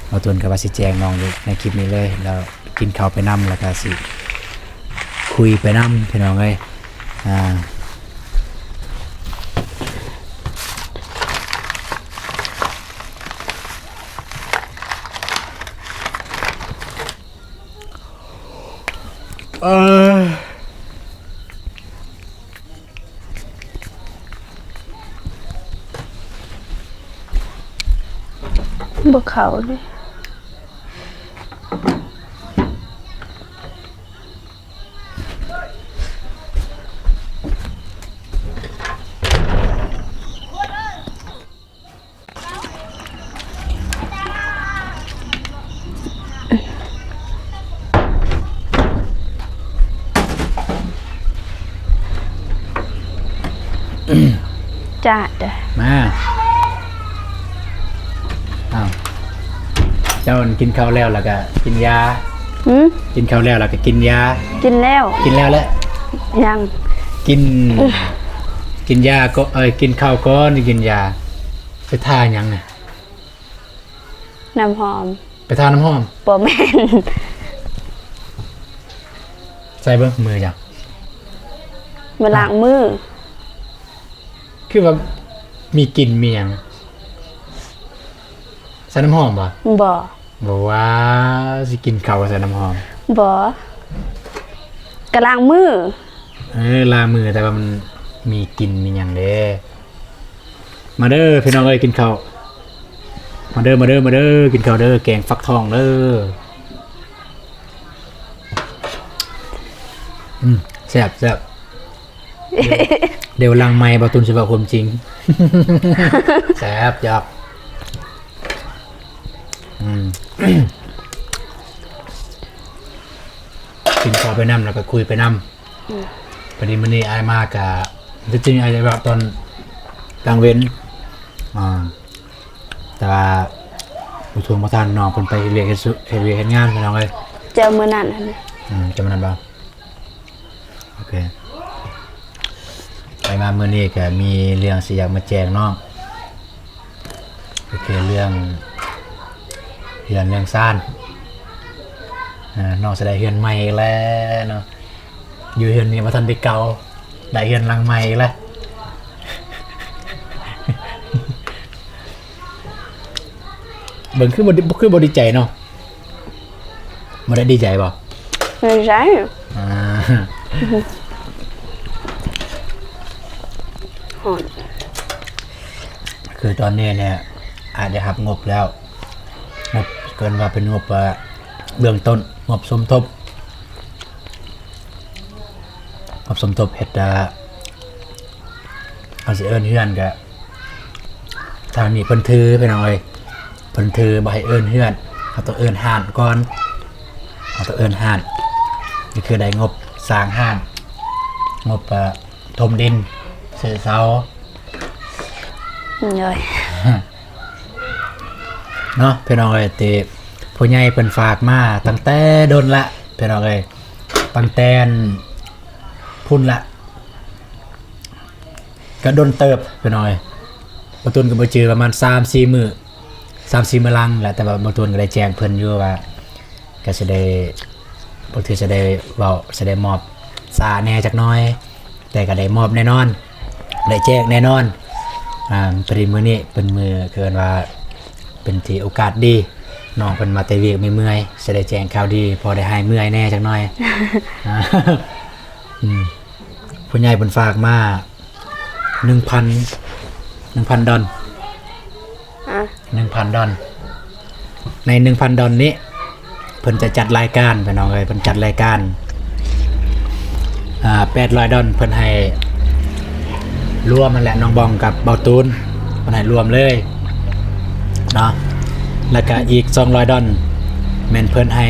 ບ່າວຕູນກະວ່າຊິແຈ້ງນ້ອງຢູ່ໃນຄລິບນີ້ເລີຍ ແລ້ວກິນເຂົ້າໄປນຳ ແລ້ວກະຊິຄຸຍໄປນຳ ພີ່ນ້ອງເອີຍ. ອ່າ ເອີ ບໍ່ເຂົ້າເລີຍ. ຈ້າເດີ ມາ. ອ້າວ ເຈົ້າກິນເຂົ້າແລ້ວ ແລ້ວກະກິນຢາ. ຫື? ກິນເຂົ້າແລ້ວ ແລ້ວກະກິນຢາ. ກິນແລ້ວ. ກິນແລ້ວແຫຼະ. ຍັງ. ກິນ ກິນຢາກໍ ເອີຍ ກິນເຂົ້າກ່ອນ ຈຶ່ງກິນຢາ. ໄປທາຫຍັງນະ? ນ້ຳຫອມ. ໄປທານ້ຳຫອມ? ບໍ່ແມ່ນ. ໃສ່ເບິ່ງ ມືຫຍັງ? ມາລ້າງມື. ຄືວ່າມີກິ່ນມີຫຍັງ? ໃສ່ນ້ຳຫອມບໍ່? ບໍ່. ບໍ່ວ່າ ຊິກິນເຂົ້າໃສ່ນ້ຳຫອມ? ບໍ່. ກະລ້າງມື. ເອີ ລ້າງມື ແຕ່ວ່າມັນມີກິ່ນມີຫຍັງເດ້. ມາເດີພີ່ນ້ອງເອີຍ ກິນເຂົ້າ. ມາເດີ ມາເດີ ມາເດີ ກິນເຂົ້າເດີ ແກງຟັກທອງເດີ. ອືມ ແຊບ ແຊບ. ດຽວ ດຽວຫຼັງໄມค์ບ່າວຕູນຊິເວົ້າຄວາມຈິງ. ແຊບ ຢອກ. ອືມ ກິນເຂົ້າໄປນຳ ແລ້ວກໍຄຸຍໄປນຳ. ອືມ ພໍດີມື້ນີ້ອ້າຍມາກະ ທີ່ຈິງອ້າຍຈະເວົ້າຕອນກາງເວັນ ອ່າ ແຕ່ວ່າບໍ່ທວງບໍ່ທັນ ນ້ອງເພິ່ນໄປເຮັດວຽກເຮັດສຸ ເຮັດວຽກເຮັດງານ ພີ່ນ້ອງເອີຍ. ເຈົ້າມື້ນັ້ນຫັ້ນ. ອືມ ເຈົ້າມື້ນັ້ນບໍ່? ໂອເຄ ໄປ ມາມື້ນີ້ກໍມີເລື່ອງຊິຢາກມາແຈ້ງນ້ອງ ກໍຄືເລື່ອງເຮືອນເລື່ອງຊານ. ເອີ ນ້ອງຊິໄດ້ເຮືອນໃໝ່ອີກແລ້ວເນາະ. ຢູ່ເຮືອນນີ້ບໍ່ທັນໄດ້ເກົ່າ ໄດ້ເຮືອນຫຼັງໃໝ່ອີກແລ້ວ. ເບິ່ງຄືບໍ່ ຄືບໍ່ດີໃຈເນາະ. ບໍ່ໄດ້ດີໃຈບໍ່? ດີໃຈ. ອ່າ ຮ້ອນ. ຄືຕອນນີ້ເນຍ ອາດໄດ້ຮັບງົບແລ້ວ. ງົບ ເອີ້ນວ່າເປັນງົບ ເອີ ເບື້ອງຕົ້ນ, ງົບສົມທົບ. ງົບສົມທົບເຮັດ ເອີ ເຮົາຊິເອີ້ນເຮືອນກະ ທາງນີ້ເພິ່ນຖື ພີ່ນ້ອງເອີຍ, ເພິ່ນຖືບໍ່ໃຫ້ເອີ້ນເຮືອນ, ເຮົາຕ້ອງເອີ້ນຮ້ານກ່ອນ, ເຮົາຕ້ອງເອີ້ນຮ້ານ. ນີ້ຄືໄດ້ງົບສ້າງຮ້ານ, ງົບ ເອີ ຖົມດິນ, ຊື້ເສົາ. ໂດຍ ເນາະ ພີ່ນ້ອງເອີຍ, ທີ່ຜູ້ໃຫຍ່ເພິ່ນຝາກມາຕັ້ງແຕ່ດົນລະ ພີ່ນ້ອງເອີຍ, ຕັ້ງແຕ່ພຸ້ນລະ ກໍດົນເຕີບ ພີ່ນ້ອງເອີຍ. ບ່າວຕູນກໍບໍ່ຈື່ ປະມານສາມສີ່ມື້, ສາມສີ່ມື້ຫຼັງແຫຼະ, ແຕ່ວ່າບ່າວຕູນກໍໄດ້ແຈ້ງເພິ່ນຢູ່ວ່າ ກໍຊິໄດ້ ບາງເທື່ອຊິໄດ້ເວົ້າ ຊິໄດ້ມອບຊ້າແດ່ຈັກໜ້ອຍ, ແຕ່ກໍໄດ້ມອບແນ່ນອນ, ໄດ້ແຈ້ງແນ່ນອນ. ອາ ພໍດີມື້ນີ້ເປັນມື້ ຄືເອີ້ນວ່າເປັນທີ່ໂອກາດດີ, ນ້ອງເພິ່ນມາແຕ່ວຽກເມື່ອຍໆ ຊິໄດ້ແຈ້ງຂ່າວດີ ພໍໄດ້ຫາຍເມື່ອຍແນ່ຈັກໜ້ອຍ. ອາ ອືມ ຜູ້ໃຫຍ່ເພິ່ນຝາກມາ ໜຶ່ງພັນ ໜຶ່ງພັນດອນ ອາ ໜຶ່ງພັນດອນ. ໃນໜຶ່ງພັນດອນນີ້ ເພິ່ນຈະຈັດລາຍການ ພີ່ນ້ອງເອີຍ, ເພິ່ນຈັດລາຍການ ອາ ແປດຮ້ອຍດອນ ເພິ່ນໃຫ້ລວມຫັ້ນແຫຼະ, ນ້ອງບອງກັບເບົາຕູນ ເພິ່ນໃຫ້ລວມເລີຍເນາະ. ແລ້ວກະອີກສອງຮ້ອຍດອນ ແມ່ນເພິ່ນໃຫ້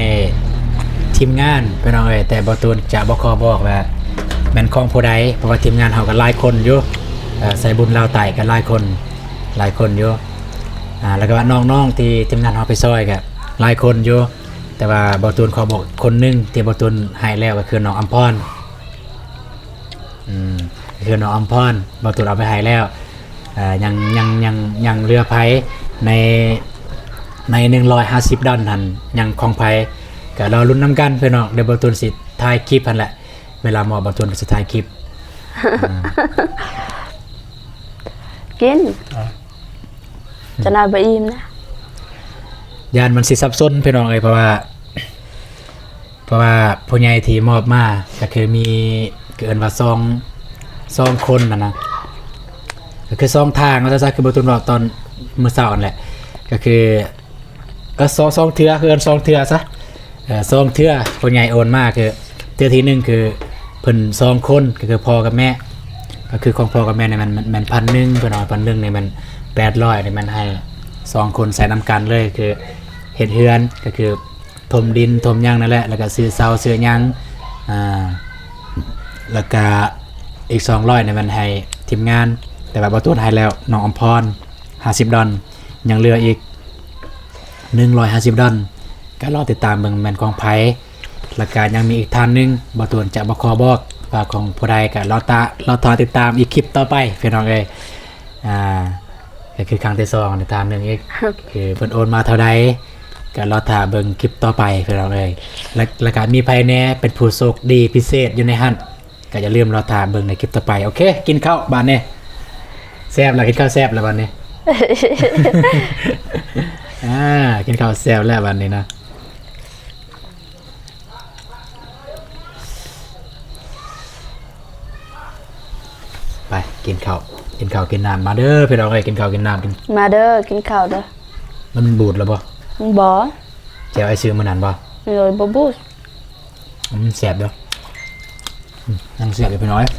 ທີມງານ ພີ່ນ້ອງເອີຍ, ແຕ່ເບົາຕູນຈະບໍ່ຂໍບອກວ່າແມ່ນຂອງຜູ້ໃດ, ເພາະວ່າທີມງານເຮົາກໍຫຼາຍຄົນຢູ່, ເອີ ສາຍບຸນລາວໃຕ້ກໍຫຼາຍຄົນ ຫຼາຍຄົນຢູ່. ອາ ແລ້ວກໍວ່ານ້ອງໆ ທີ່ທີມງານເຮົາໄປຊ່ອຍກໍຫຼາຍຄົນຢູ່, ແຕ່ວ່າເບົາຕູນຂໍບອກຄົນໜຶ່ງທີ່ເບົາຕູນໃຫ້ແລ້ວ ກໍຄືນ້ອງອຳພອນ. ອືມ ຄືນ້ອງອຳພອນ ເບົາຕູນເອົາໄປໃຫ້ແລ້ວ. ເອີ ຍັງ ຍັງ ຍັງ ຍັງເຫຼືອໃຜໃນ ໃນໜຶ່ງຮ້ອຍຫ້າສິບດອນຫັ້ນ ຍັງຂອງໃຜ ກໍລໍລຸ້ນນຳກັນພີ່ນ້ອງ. ດຽວເບົາຕູນຊິຖ່າຍຄລິບຫັ້ນແຫຼະ, ເວລາເໝາະເບົາຕູນກໍຊິຖ່າຍຄລິບ. ອາ ກິນ ອາ ຈະໜ້ອຍບໍ່ອີ່ມນະ. ຢ້ານມັນຊິສັບສົນພີ່ນ້ອງເອີຍ, ເພາະວ່າ ເພາະວ່າຜູ້ໃຫຍ່ທີ່ມອບມາກໍຄືມີ ກໍເອີ້ນວ່າສອງ ສອງຄົນຫັ້ນນະ, ກໍຄືສອງທາງວ່າຊັ້ນຊະ, ຄືບໍ່ຕຸນເວົ້າຕອນມື້ເຊົ້າຫັ້ນແຫຼະ, ກໍຄື ກໍສອງ ສອງເທື່ອ, ຄືເອີ້ນສອງເທື່ອຊະ, ເອີ ສອງເທື່ອຜູ້ໃຫຍ່ໂອນມາ, ຄືເທື່ອທີໜຶ່ງຄືເພິ່ນສອງຄົນ, ກໍຄືພໍ່ກັບແມ່, ກໍຄືຂອງພໍ່ກັບແມ່ນີ້ແມ່ນ ແມ່ນ ແມ່ນພັນໜຶ່ງ, ເພິ່ນເອົາພັນໜຶ່ງນີ້ແມ່ນແປດຮ້ອຍ, ນີ້ແມ່ນໃຫ້ສອງຄົນໃຊ້ນຳກັນເລີຍ, ຄືເຮັດເຮືອນ ກໍຄື ຖົມດິນຖົມຫຍັງນັ້ນແຫຼະ, ແລ້ວກະຊື້ເສົາຊື້ຫຍັງ, ອ່າ ແລ້ວກະອີກສອງຮ້ອຍນີ້ແມ່ນໃຫ້ທີມງານ, ແຕ່ວ່າບໍ່ຕູນໃຫ້ແລ້ວ, ນ້ອງອຳພອນ ຫ້າສິບດອນ, ຍັງເຫຼືອອີກ ໜຶ່ງຮ້ອຍຫ້າສິບດອນ, ກະລໍຕິດຕາມເບິ່ງແມ່ນຂອງໃຜ, ແລ້ວກະຍັງມີອີກທ່ານໜຶ່ງ, ບໍ່ຕູນຈະບໍ່ຂໍບອກວ່າຂອງຜູ້ໃດ, ກະລໍຕາ ລໍຖ້າຕິດຕາມອີກຄລິບຕໍ່ໄປ ພີ່ນ້ອງເອີຍ. ອ່າ ກໍຄືຄັ້ງທີສອງ ຖາມໜຶ່ງອີກ ຄືເພິ່ນໂອນມາເທົ່າໃດ ກໍລໍຖ້າເບິ່ງຄລິບຕໍ່ໄປ ພີ່ນ້ອງເອີຍ. ແລະ ແລ້ວກໍມີໃຜແດ່ເປັນຜູ້ໂຊກດີພິເສດຢູ່ໃນຫັ້ນ ກໍຢ່າລືມລໍຖ້າເບິ່ງໃນຄລິບຕໍ່ໄປ. ໂອເຄ ກິນເຂົ້າບາດນີ້ ແຊບແລ້ວ, ກິນເຂົ້າແຊບແລ້ວບາດນີ້. ອ່າ ກິນເຂົ້າແຊບແລ້ວບາດນີ້ນະ. ໄປ ກິນເຂົ້າ ກິນເຂົ້າກິນນ້ຳ ມາເດີພີ່ນ້ອງເອີຍ, ກິນເຂົ້າກິນນ້ຳ. ມາເດີ ກິນເຂົ້າເດີ. ມັນບູດແລ້ວບໍ່? ບໍ່. ແຈ່ວອ້າຍຊື້ມື້ນັ້ນບໍ່? ໂດຍ ບໍ່ບູດ. ອືມ ແຊບເດີ. ອືມ ຍັງແຊບຢູ່ພີ່ນ້ອງເອີຍ.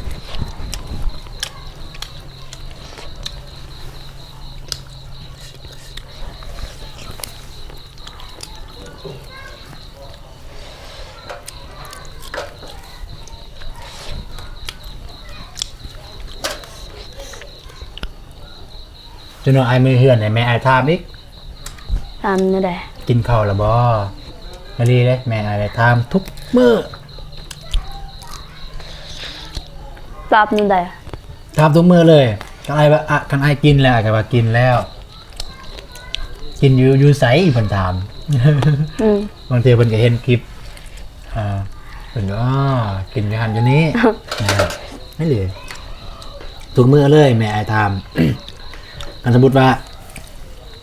ເຈົ້ານ້ອຍ ອ້າຍມີເຮືອນໃຫ້ແມ່ອ້າຍຖາມອີກ. ຖາມແນວໃດ? ກິນເຂົ້າແລ້ວບໍ່? ມາລີເດ້ ແມ່ອ້າຍໄດ້ຖາມທຸກມື້. ຕອບແນວໃດ? ຖາມທຸກມື້ເລີຍ. ຄັນອ້າຍວ່າ ອະ ຄັນອ້າຍກິນແລ້ວ ອ້າຍກໍວ່າກິນແລ້ວ. ກິນຢູ່ ຢູ່ໃສ? ເພິ່ນຖາມ. ອືມ ບາງເທື່ອເພິ່ນກໍເຫັນຄລິບ ອ່າ ເພິ່ນກໍ ອໍ ກິນຢູ່ຫັ້ນຢູ່ນີ້ ນະ. ນີ້ເລີຍ ທຸກມື້ເລີຍ ແມ່ອ້າຍຖາມ. ຄັນສົມມຸດວ່າ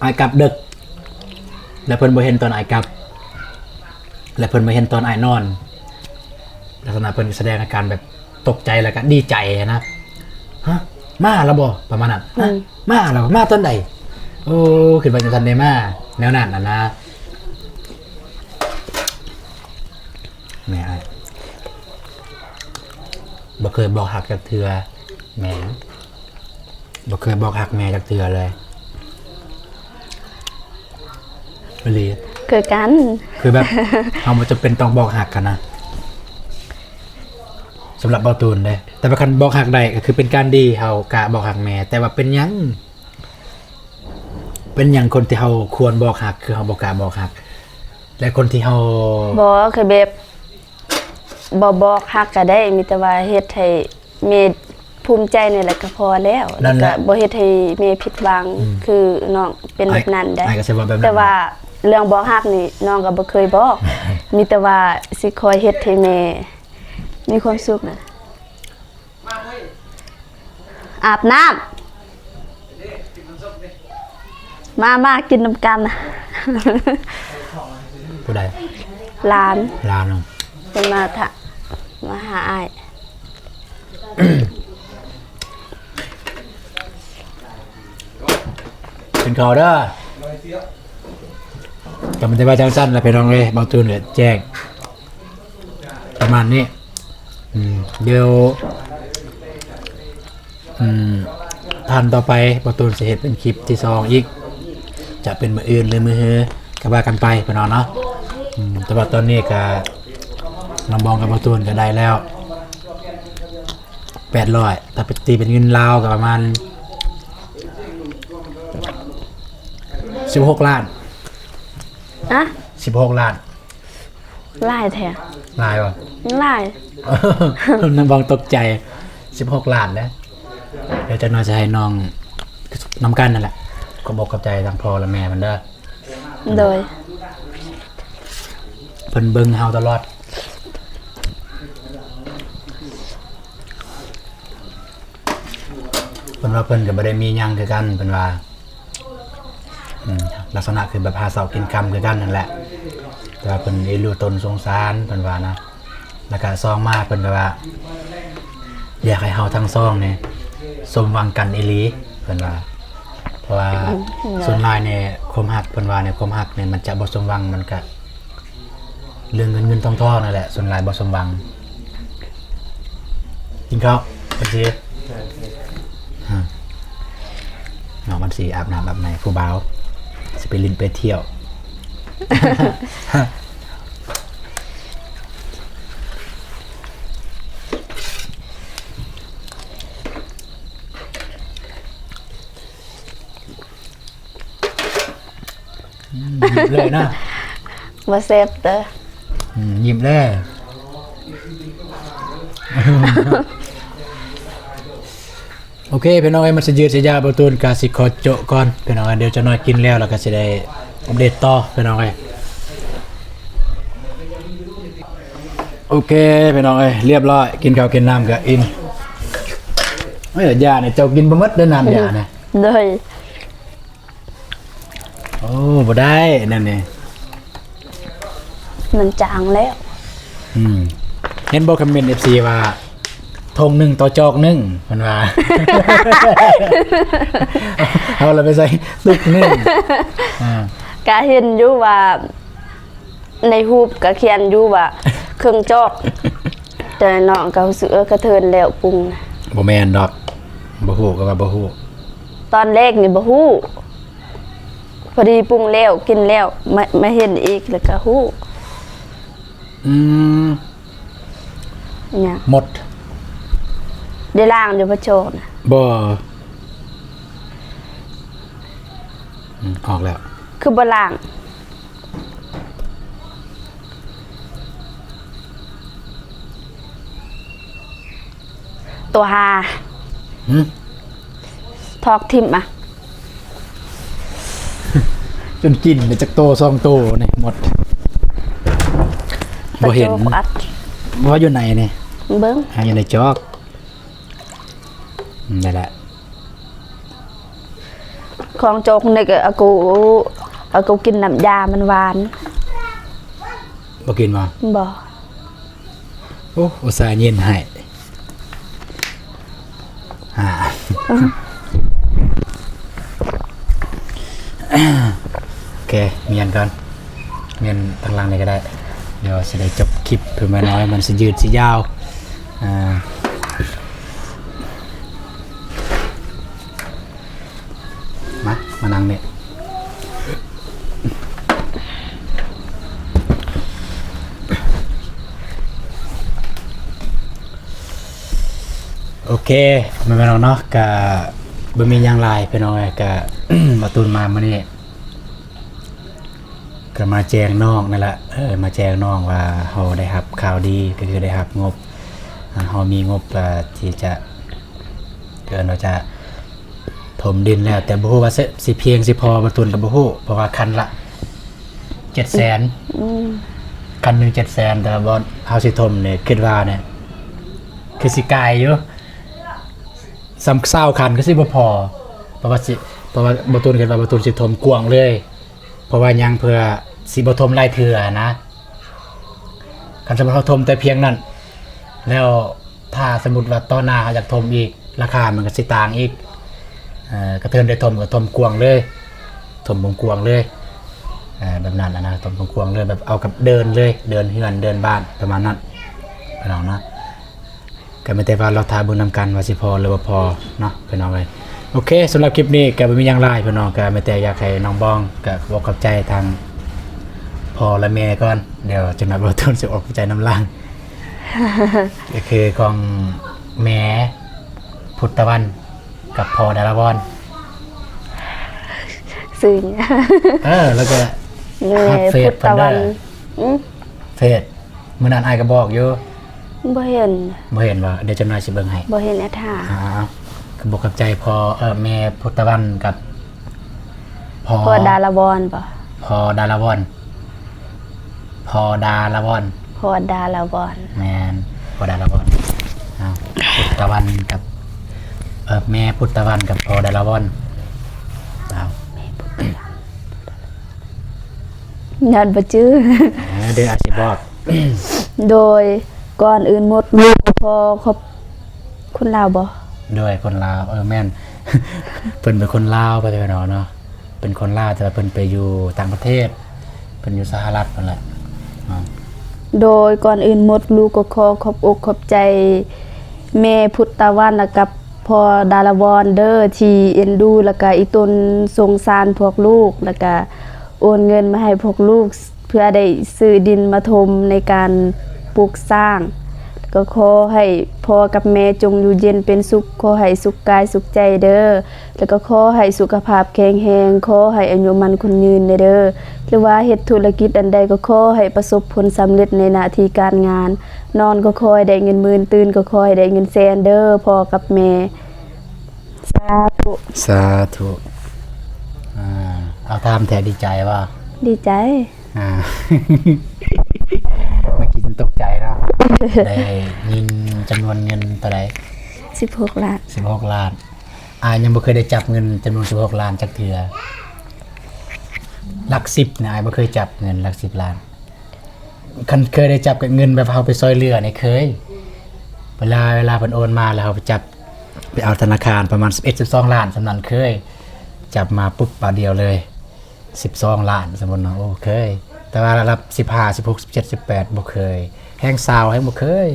ອ້າຍກັບດຶກ ແລ້ວເພິ່ນບໍ່ເຫັນຕອນອ້າຍກັບ ແລ້ວເພິ່ນມາເຫັນຕອນອ້າຍນອນ ລັກສະນະເພິ່ນສະແດງອາການແບບຕົກໃຈ ແລ້ວກໍດີໃຈນະ. ຮະ ມາແລ້ວບໍ່? ປະມານນັ້ນ. ອືມ ມາແລ້ວ ມາຕອນໃດ? ໂອ້ ຄິດວ່າຍັງທັນໄດ້ມາ ແນວນັ້ນນະ. ແມ່ອ້າຍ ບໍ່ເຄີຍບອກຮັກຈັກເທື່ອ ແມ່ ບໍ່ເຄີຍບອກຮັກແມ່ຈັກເທື່ອເລີຍ ອີ່ຫຼີ. ຄືກັນ ຄືແບບ ເຮົາບໍ່ຈຳເປັນຕ້ອງບອກຮັກກັນນະ ສຳລັບເບົາຕູນເດ້. ແຕ່ວ່າຄັນບອກຮັກໄດ້ກໍຄືເປັນການດີ ເຮົາກະບອກຮັກແມ່. ແຕ່ວ່າເປັນຫຍັງ ເປັນຫຍັງຄົນທີ່ເຮົາຄວນບອກຮັກ ຄືເຮົາບໍ່ກະບອກຮັກ ແລະ ຄົນທີ່ເຮົາ ບໍ່ ຄືແບບ ບໍ່ບອກຮັກກໍໄດ້ ມີແຕ່ວ່າເຮັດໃຫ້ແມ່ພູມໃຈນີ້ແຫຼະກໍພໍແລ້ວ ແລ້ວກໍບໍ່ເຮັດໃຫ້ແມ່ຜິດຫວັງ. ອືມ ຄືນ້ອງເປັນແບບນັ້ນໄດ໋ ອ້າຍກໍຊິເວົ້າແບບນັ້ນ. ແຕ່ວ່າເລື່ອງບອກຮັກນີ້ ນ້ອງກໍບໍ່ເຄີຍບອກ ມີແຕ່ວ່າຊິຄອຍເຮັດໃຫ້ແມ່ມີຄວາມສຸກນະ. ອາບນ້ຳ ມາ ມາກິນນຳກັນ. ຜູ້ໃດ? ຫຼານ ຫຼານເນາະ ເພິ່ນມາຖາມ ມາຫາອ້າຍ. ກິນເຂົ້າເດີ. ກໍມີແຕ່ວ່າຈັ່ງຊັ້ນລະພີ່ນ້ອງເອີຍ ເບົາຕູນກໍແຈ້ງປະມານນີ້. ອືມ ດຽວ ອືມ ທ່ານຕໍ່ໄປ ເບົາຕູນຊິເຮັດເປັນຄລິບທີສອງອີກ ຈະເປັນມື້ອື່ນຫຼືມື້ຮື ກໍວ່າກັນໄປພີ່ນ້ອງເນາະ. ອືມ ແຕ່ວ່າຕອນນີ້ກໍ ນ້ອງບອງກັບເບົາຕູນກໍໄດ້ແລ້ວ ແປດຮ້ອຍ ຖ້າໄປຕີເປັນເງິນລາວກໍປະມານສິບຫົກລ້ານ. ຮະ? ສິບຫົກລ້ານ. ຫຼາຍແທ້. ຫຼາຍບໍ່? ຫຼາຍ. ນ້ອງບອງຕົກໃຈ ສິບຫົກລ້ານເດ້. ດຽວຈັກໜ້ອຍຊິໃຫ້ນ້ອງນຳກັນນັ້ນແຫຼະ ຂອບອົກຂອບໃຈທາງພໍ່ແລະແມ່ເພິ່ນເດີ. ໂດຍ ເພິ່ນເບິ່ງເຮົາຕະຫຼອດ ເພິ່ນວ່າເພິ່ນກໍບໍ່ໄດ້ມີຫຍັງຄືກັນ ເພິ່ນວ່າ ອືມ ລັກສະນະຄືແບບຫາເຊົ້າກິນຄ່ຳຄືກັນນັ້ນແຫຼະ ແຕ່ວ່າເພິ່ນເອັນດູຕົນສົງສານ ເພິ່ນວ່ານະ. ແລ້ວກະສອງມາເພິ່ນກໍວ່າ ຢາກໃຫ້ເຮົາທັງສອງນີ້ສົມຫວັງກັນອີ່ຫຼີ ເພິ່ນວ່າ ເພາະວ່າ ອືມ ສ່ວນຫຼາຍນີ້ຄວາມຮັກ ເພິ່ນວ່ານີ້ຄວາມຮັກນີ້ມັນຈະບໍ່ສົມຫວັງ ມັນກະເລື່ອງເງິນເງິນທອງທອງນັ້ນແຫຼະ ສ່ວນຫຼາຍບໍ່ສົມຫວັງ. ກິນເຂົ້າ ບັນຊີ ນ້ອງບັນຊີອາບນ້ຳອາບໃນ ຜູ້ບ່າວຊິໄປຫຼິ້ນໄປທ່ຽວ. ອືມ ຍິ້ມເລີຍນະ ບໍ່ແຊບເດີ. ອືມ ຍິ້ມເລີຍ. ໂອເຄ ພີ່ນ້ອງເອີຍ ມັນຊິຍືດຊິຍາວ ເບົາຕູນກະຊິຂໍໂຈະກ່ອນ ພີ່ນ້ອງເອີຍ. ດຽວຈັກໜ້ອຍກິນແລ້ວ ແລ້ວກະຊິໄດ້ອັບເດດຕໍ່ ພີ່ນ້ອງເອີຍ. ໂອເຄ ພີ່ນ້ອງເອີຍ ລຽບຮ້ອຍ ກິນເຂົ້າກິນນ້ຳກະອີ່ມ. ເອີຍ ຢານີ້ເຈົ້າກິນບໍ່ໝົດເດີ ນ້ຳຢານະ. ໂດຍ. ໂອ້ ບໍ່ໄດ້ແນວນີ້ ມັນຈາງແລ້ວ. ອືມ ເຫັນບໍ່ຄອມເມັນເອັຟຊີວ່າ ຖົງໜຶ່ງຕໍ່ຈອກໜຶ່ງ ເພິ່ນວ່າ ເຮົາລະໄປໃສ່ຕຶກໜຶ່ງ. ອ່າ ກະເຫັນຢູ່ວ່າ ໃນຮູບກະຂຽນຢູ່ວ່າເຄິ່ງຈອກ ແຕ່ນ້ອງກະຮູ້ສຶກ ເອີ ກະເທີນແລ້ວປຸງນະ. ບໍ່ແມ່ນດອກ ບໍ່ຮູ້ກໍວ່າບໍ່ຮູ້. ຕອນແລກນີ້ບໍ່ຮູ້ ພໍດີປຸງແລ້ວກິນແລ້ວ ມາ ມາເຫັນອີກແລ້ວກະຮູ້. ອືມ ຫຍັງ? ໝົດ ໄດ້ລ້າງຢູ່ບໍ່ໂຈນະ? ບໍ່. ອືມ ອອກແລ້ວ. ຄືບໍ່ລ້າງ? ຕົວຫາ ຫືມ ຖອກຖິ້ມມາ ຈົນກິນໄດ້ຈັກໂຕສອງໂຕນີ້ໝົດ. ບໍ່ເຫັນ ກະໂຈກອັດ ວ່າຢູ່ໃນນີ້ ເບິ່ງ ອ່າ ຢູ່ໃນຈອກ. ອືມ ໄດ້ລະ ຂອງໂຈກນີ້ກະອາກູ ອາກູກິນນ້ຳຢາມັນຫວານ. ບໍ່ກິນບໍ່? ບໍ່. ໂອ້ ອຸດສ່າເຢັນໃຫ້ ອ່າ ອືມ ໂອເຄ ມ້ຽນກ່ອນ ມ້ຽນທາງຫຼັງນີ້ກະໄດ້ ດຽວຊິໄດ້ຈົບຄລິບ ເພື່ອແມ່ນ້ອຍມັນຊິຍືດຊິຍາວ ອ່າ. ມາ ມານັ່ງນີ້ ໂອເຄ ແມ່ນເນາະ ກະບໍ່ມີຫຍັງຫຼາຍພີ່ນ້ອງເອີຍ ກະ ມາຕູນມາມື້ນີ້ ກະມາແຈ້ງນ້ອງນັ້ນລະ ເອີ ມາແຈ້ງນ້ອງວ່າເຮົາໄດ້ຮັບຂ່າວດີ ກະຄືໄດ້ຮັບງົບ ເຮົາມີງົບ ເອີ ທີ່ຈະ ເອີ້ນວ່າຈະຖົມດິນແລ້ວ ແຕ່ບໍ່ຮູ້ວ່າຊິພຽງຊິພໍບໍ່ຕູນກະບໍ່ຮູ້ ເພາະວ່າຄັນລະເຈັດແສນ ອືມ ຄັນໜຶ່ງເຈັດແສນ ແຕ່ວ່າບ່ອນເຮົາຊິຖົມນີ້ ຄິດວ່ານີ້ ຄືຊິກາຍຢູ່ ຊາວຄັນຄືຊິບໍ່ພໍ ເພາະວ່າຊິ ເພາະວ່າບໍ່ຕູນຄິດວ່າບໍ່ຕູນຊິຖົມກວ້າງເລີຍ ເພາະວ່າຫຍັງ ເພື່ອຊິບໍ່ຖົມຫຼາຍເທື່ອນະ ຄັນສົມມຸດເຮົາຖົມແຕ່ພຽງນັ້ນ ແລ້ວຖ້າສົມມຸດວ່າຕໍ່ໜ້າເຮົາຢາກຖົມອີກ ລາຄາມັນກະຊິຕ່າງອີກ ເອີ ກະເທີນໄດ້ຖົມກະຖົມກວ້າງເລີຍ ຖົມກວ້າງໆເລີຍ ເອີ ແບບນັ້ນນະ ຖົມກວ້າງໆເລີຍ ແບບເອົາກັບເດີ່ນເລີຍ ເດີ່ນເຮືອນເດີ່ນບ້ານ ປະມານນັ້ນ ພີ່ນ້ອງເນາະ. ກະມີແຕ່ວ່າລໍຖ້າເບິ່ງນຳກັນວ່າຊິພໍຫຼືບໍ່ພໍເນາະພີ່ນ້ອງເອີຍ. ໂອເຄ ສຳລັບຄລິບນີ້ກະບໍ່ມີຫຍັງຫຼາຍພີ່ນ້ອງ ກະມີແຕ່ຢາກໃຫ້ນ້ອງບອງ ກະຂໍຂອບໃຈທາງພໍ່ແລະແມ່ກ່ອນ ດຽວຈັກໜ່ອຍບ່າວຕູນຊິອອກໃຈນຳຫຼັງ ກະຄືຂອງແມ່ພຸດຕະວັນ ກັບພໍ່ດາລາວອນ ຊື່ຫຍັງ ເອີ ແລ້ວກະ ແມ່ ຮັບເຟສເພິ່ນເດີ ພຸດຕະວັນ ອືມ ເຟສ ມື້ນັ້ນອ້າຍກະບອກຢູ່ ບໍ່ເຫັນ ບໍ່ເຫັນບໍ່? ດຽວຈັກໜ່ອຍຊິເບິ່ງໃຫ້ ບໍ່ເຫັນແອດຫາ ອ່າ ກະບໍ່ຂອບໃຈພໍ່ ເອີ ແມ່ພຸດຕະວັນກັບພໍ່ ພໍ່ດາລາວອນບໍ່? ພໍ່ດາລາວອນ ພໍ່ດາລາວອນ ພໍ່ດາລາວອນ ແມ່ນ ພໍ່ດາລາວອນ ອ້າວ ພຸດຕະວັນກັບ ເອີ ແມ່ພຸດຕະວັນກັບພໍ່ດາລາວອນ ອ້າວ ຢ້ານບໍ່ຈື່ ເອີ ດຽວອາດຊິບອກ ໂດຍ ກ່ອນອື່ນໝົດ ລູກຂໍຂອບ ຄົນລາວບໍ່? ໂດຍ ຄົນລາວ ເອີ ແມ່ນ ເພິ່ນເປັນຄົນລາວ ປະເທດເຮົາເນາະ ເປັນຄົນລາວ ແຕ່ວ່າເພິ່ນໄປຢູ່ຕ່າງປະເທດ ເພິ່ນຢູ່ສະຫະລັດພຸ້ນແຫຼະເນາະ. ໂດຍ ກ່ອນອື່ນໝົດ ລູກກໍຂໍຂອບອົກຂອບໃຈແມ່ພຸດຕາວັນ ແລະ ກັບພໍ່ດາລາວອນເດີ ທີ່ເອັນດູ ແລະ ກະອີ່ຕົນສົງສານພວກລູກ ແລະ ກະໂອນເງິນມາໃຫ້ພວກລູກ ເພື່ອໄດ້ຊື້ດິນມາຖົມໃນການປຸກສ້າງ. ກໍຂໍໃຫ້ພໍ່ກັບແມ່ຈົ່ງຢູ່ເຢັນເປັນສຸກ, ຂໍໃຫ້ສຸກກາຍສຸກໃຈເດີ. ແລ້ວກໍຂໍໃຫ້ສຸຂະພາບແຂງແຮງ, ຂໍໃຫ້ອາຍຸໝັ້ນຂວັນຍືນແດ່ເດີ. ຫຼືວ່າເຮັດທຸລະກິດອັນໃດກໍຂໍໃຫ້ປະສົບຜົນສຳເລັດໃນໜ້າທີ່ການງານ. ນອນກໍຂໍໃຫ້ໄດ້ເງິນໝື່ນ, ຕື່ນກໍຂໍໃຫ້ໄດ້ເງິນແສນເດີ ພໍ່ກັບແມ່. ສາທຸ ສາທຸ. ອ່າ ເອົາ ຖາມແທ້ດີໃຈບໍ່? ດີໃຈ. ອ່າ ເມື່ອກີ້ຕົກໃຈເນາະ ໄດ້ຍິນຈຳນວນເງິນເທົ່າໃດ? ສິບຫົກລ້ານ. ສິບຫົກລ້ານ. ອ້າຍຍັງບໍ່ເຄີຍໄດ້ຈັບເງິນຈຳນວນສິບຫົກລ້ານຈັກເທື່ອ. ຫຼັກສິບນະ ອ້າຍບໍ່ເຄີຍຈັບເງິນຫຼັກສິບລ້ານ. ຄັນເຄີຍໄດ້ຈັບກະເງິນແບບເຮົາໄປຊ່ອຍເຫຼືອນີ້ເຄີຍ. ເວລາ ເວລາເພິ່ນໂອນມາແລ້ວເຮົາໄປຈັບ ໄປເອົາທະນາຄານປະມານສິບເອັດ ສິບສອງລ້ານ ສ່ຳນັ້ນເຄີຍ. ຈັບມາປຸບບາດດຽວເລີຍ ສິບສອງລ້ານ ສົມມຸດເນາະ ໂອເຄ. ແຕ່ວ່າລະດັບສິບຫ້າ ສິບຫົກ ສິບເຈັດ ສິບແປດ ບໍ່ເຄີຍ. ແຮງຊາວແຮງບໍ່ເຄີຍ.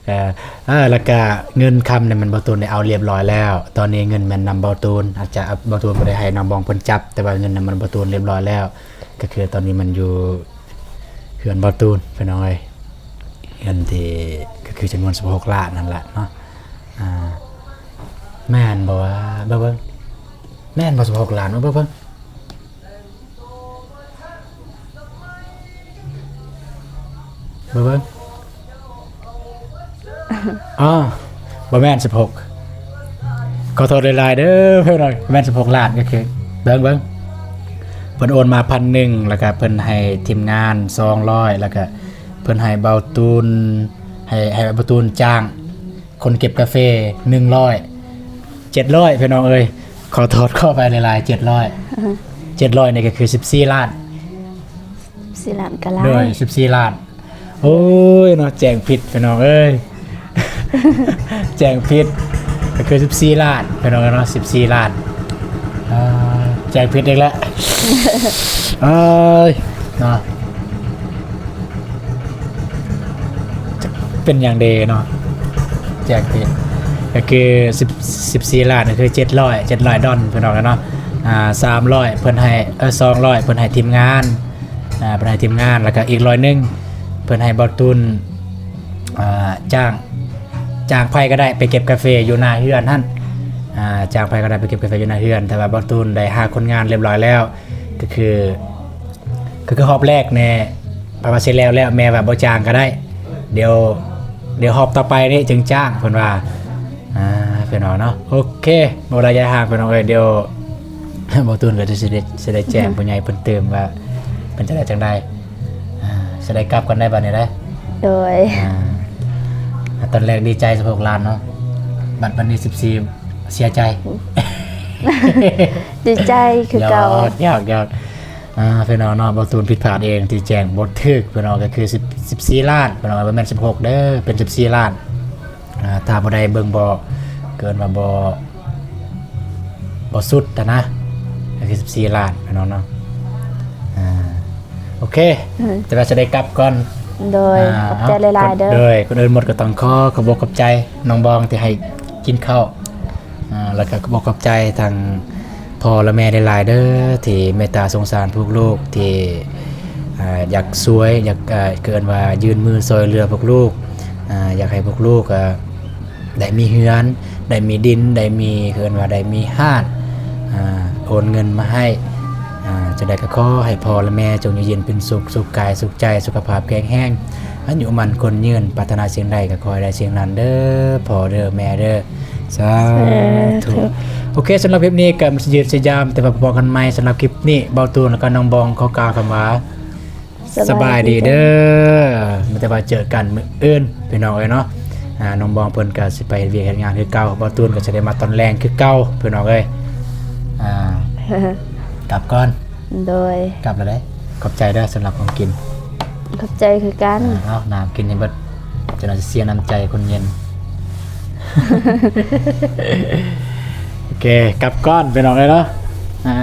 ເອີ ເອີ ແລ້ວກະເງິນຄຳນີ້ແມ່ນບ່າວຕູນໄດ້ເອົາລຽບຮ້ອຍແລ້ວ. ຕອນນີ້ເງິນແມ່ນນຳບ່າວຕູນ ອາດຈະບ່າວຕູນບໍ່ໄດ້ໃຫ້ນ້ອງບອງເພິ່ນຈັບ ແຕ່ວ່າເງິນນະມັນບ່າວຕູນລຽບຮ້ອຍແລ້ວ. ກະຄືຕອນນີ້ມັນຢູ່ເຮືອນບ່າວຕູນ ພີ່ນ້ອງເອີຍ. ເງິນທີ່ ກະຄືຈຳນວນສິບຫົກລ້ານນັ້ນລະເນາະ. ອ່າ ແມ່ນບໍ່ວະ? ເບິ່ງ ເບິ່ງ ແມ່ນບໍ່ ສິບຫົກລ້ານ? ເບິ່ງ ເບິ່ງ ເບິ່ງ ເບິ່ງ. ອໍ ບໍ່ແມ່ນສິບຫົກ ຂໍໂທດຫຼາຍໆເດີພີ່ນ້ອງ ບໍ່ແມ່ນສິບຫົກລ້ານ ກໍຄື ເບິ່ງ ເບິ່ງ ເພິ່ນໂອນມາພັນໜຶ່ງ ແລ້ວກໍເພິ່ນໃຫ້ທີມງານສອງຮ້ອຍ ແລ້ວກໍເພິ່ນໃຫ້ເບົາຕູນ ໃຫ້ ໃຫ້ເບົາຕູນຈ້າງຄົນເກັບກາເຟໜຶ່ງຮ້ອຍ ເຈັດຮ້ອຍ ພີ່ນ້ອງເອີຍ ຂໍໂທດຂໍອະໄພຫຼາຍໆ ເຈັດຮ້ອຍ ເຈັດຮ້ອຍນີ້ກໍຄືສິບສີ່ລ້ານ ສິບສີ່ລ້ານກໍຫຼາຍ ໂດຍ ສິບສີ່ລ້ານ ໂອ້ຍເນາະ ແຈ້ງຜິດພີ່ນ້ອງເອີຍ ແຈ້ງຜິດ ກໍຄືສິບສີ່ລ້ານພີ່ນ້ອງເນາະ ສິບສີ່ລ້ານ ອ່າ ແຈ້ງຜິດອີກແລ້ວ ເອີຍເນາະ ເປັນຫຍັງເດເນາະ ແຈ້ງຜິດ ກໍຄືສິບ ສິບສີ່ລ້ານ ກໍຄືເຈັດຮ້ອຍ ເຈັດຮ້ອຍດອນພີ່ນ້ອງເນາະ ອ່າ ສາມຮ້ອຍ ເພິ່ນໃຫ້ ເອີ ສອງຮ້ອຍ ເພິ່ນໃຫ້ທີມງານ ອ່າ ເພິ່ນໃຫ້ທີມງານ ແລ້ວກໍອີກຮ້ອຍໜຶ່ງ ເພິ່ນໃຫ້ເບົາຕູນ ອ່າ ຈ້າງ ຈ້າງໃຜກໍໄດ້ໄປເກັບກາເຟຢູ່ໜ້າເຮືອນຫັ້ນ ອ່າ ຈ້າງໃຜກໍໄດ້ໄປເກັບກາເຟຢູ່ໜ້າເຮືອນ ແຕ່ວ່າເບົາຕູນໄດ້ຫາຄົນງານຮຽບຮ້ອຍແລ້ວ ກໍຄື ກໍຄືຮອບແລກນີ້ ປະມານຊິແລ້ວແລ້ວ ແມ່ວ່າບໍ່ຈ້າງກໍໄດ້ ດຽວ ດຽວຮອບຕໍ່ໄປນີ້ຈຶ່ງຈ້າງ ເພິ່ນວ່າ ອ່າ ພີ່ນ້ອງເນາະ ໂອເຄ ບໍ່ໄດ້ຢາຍຫ່າງພີ່ນ້ອງເອີຍ ດຽວ ບໍ່ຕູນກໍຈະຊິໄດ້ ຊິໄດ້ແຈ້ງຜູ້ໃຫຍ່ເພິ່ນຕື່ມວ່າເປັນຈັ່ງໃດຈັ່ງໃດ ອ່າ ຊິໄດ້ກັບກັນໄດ້ບັດນີ້ເດ້ ໂດຍ ອ່າ ຕອນແລກດີໃຈສິບຫົກລ້ານເນາະ ບັດ ບັດນີ້ສິບສີ່ ເສຍໃຈ ດີໃຈຄືເກົ່າ ຢອກ ຢອກ ຢອກ ອ່າ ພີ່ນ້ອງເນາະ ບໍ່ຕູນຜິດພາດເອງທີ່ແຈ້ງບໍ່ຖືກ ພີ່ນ້ອງ ກໍຄືສິບ ສິບສີ່ລ້ານ ພີ່ນ້ອງ ບໍ່ແມ່ນສິບຫົກເດີ ເປັນສິບສີ່ລ້ານ ອ່າ ຖ້າບໍ່ໄດ້ເບິ່ງບໍ່ ເກີນວ່າບໍ່ ບໍ່ສຸດຫັ້ນນະ ກໍຄືສິບສີ່ລ້ານພີ່ນ້ອງເນາະ ອ່າ ໂອເຄ ອືມ ແຕ່ວ່າຈະໄດ້ກັບກ່ອນ ໂດຍ ອ່າ ຂອບໃຈຫຼາຍໆເດີ ໂດຍ ກ່ອນອື່ນໝົດກໍຕ້ອງຂໍຂອບອົກຂອບໃຈນ້ອງບອງທີ່ໃຫ້ກິນເຂົ້າ ອ່າ ແລ້ວກໍຂອບອົກຂອບໃຈທັງພໍ່ແລະແມ່ຫຼາຍໆເດີ ທີ່ເມດຕາສົງສານພວກລູກ ທີ່ ອ່າ ຢາກຊ່ວຍ ຢາກ ເອີ ເອີ້ນວ່າຍື່ນມືຊ່ວຍເຫຼືອພວກລູກ ອ່າ ຢາກໃຫ້ພວກລູກ ອ່າ ໄດ້ມີເຮືອນ ໄດ້ມີດິນ ໄດ້ມີ ເອີ້ນວ່າໄດ້ມີຮ້ານ ອ່າ ໂອນເງິນມາໃຫ້ ອ່າ ຈັ່ງໃດກໍຂໍໃຫ້ພໍ່ແລະແມ່ຈົ່ງຢູ່ເຢັນເປັນສຸກ ສຸກກາຍສຸກໃຈ ສຸຂະພາບແຂງແຮງ ອາຍຸໝັ້ນຂວັນຍືນ ປາດຖະໜາສິ່ງໃດກໍຂໍໃຫ້ໄດ້ສິ່ງນັ້ນເດີ ພໍ່ເດີ ແມ່ເດີ ສາທຸ ສາທຸ ໂອເຄ ສຳລັບຄລິບນີ້ກໍຊິຍືດຊິຍາວ ແຕ່ວ່າພໍ້ກັນໃໝ່ ສຳລັບຄລິບນີ້ ເບົາຕູນ ແລ້ວກໍນ້ອງບອງ ຂໍກ່າວຄຳວ່າ ສະບາຍດີເດີ ມີແຕ່ວ່າເຈີກັນມື້ອື່ນພີ່ນ້ອງເອີຍເນາະ ອ່າ ນ້ອງບອງເພິ່ນກໍຊິໄປເຮັດວຽກເຮັດງານຄືເກົ່າ ເບົາຕູນກໍຊິໄດ້ມາຕອນແລງຄືເກົ່າພີ່ນ້ອງເອີຍ ອ່າ ກັບກ່ອນ ໂດຍ ກັບແລ້ວເດ້ ຂອບໃຈເດີສຳລັບຂອງກິນ ຂອບໃຈຄືກັນ ອ່າ ເອົານ້ຳກິນໃຫ້ເບິດ ຈັ່ງໜ້ອຍຊິເສຍນ້ຳໃຈຄົນເຢັນ ໂອເຄ ກັບກ່ອນພີ່ນ້ອງເອີຍເນາະ ອ່າ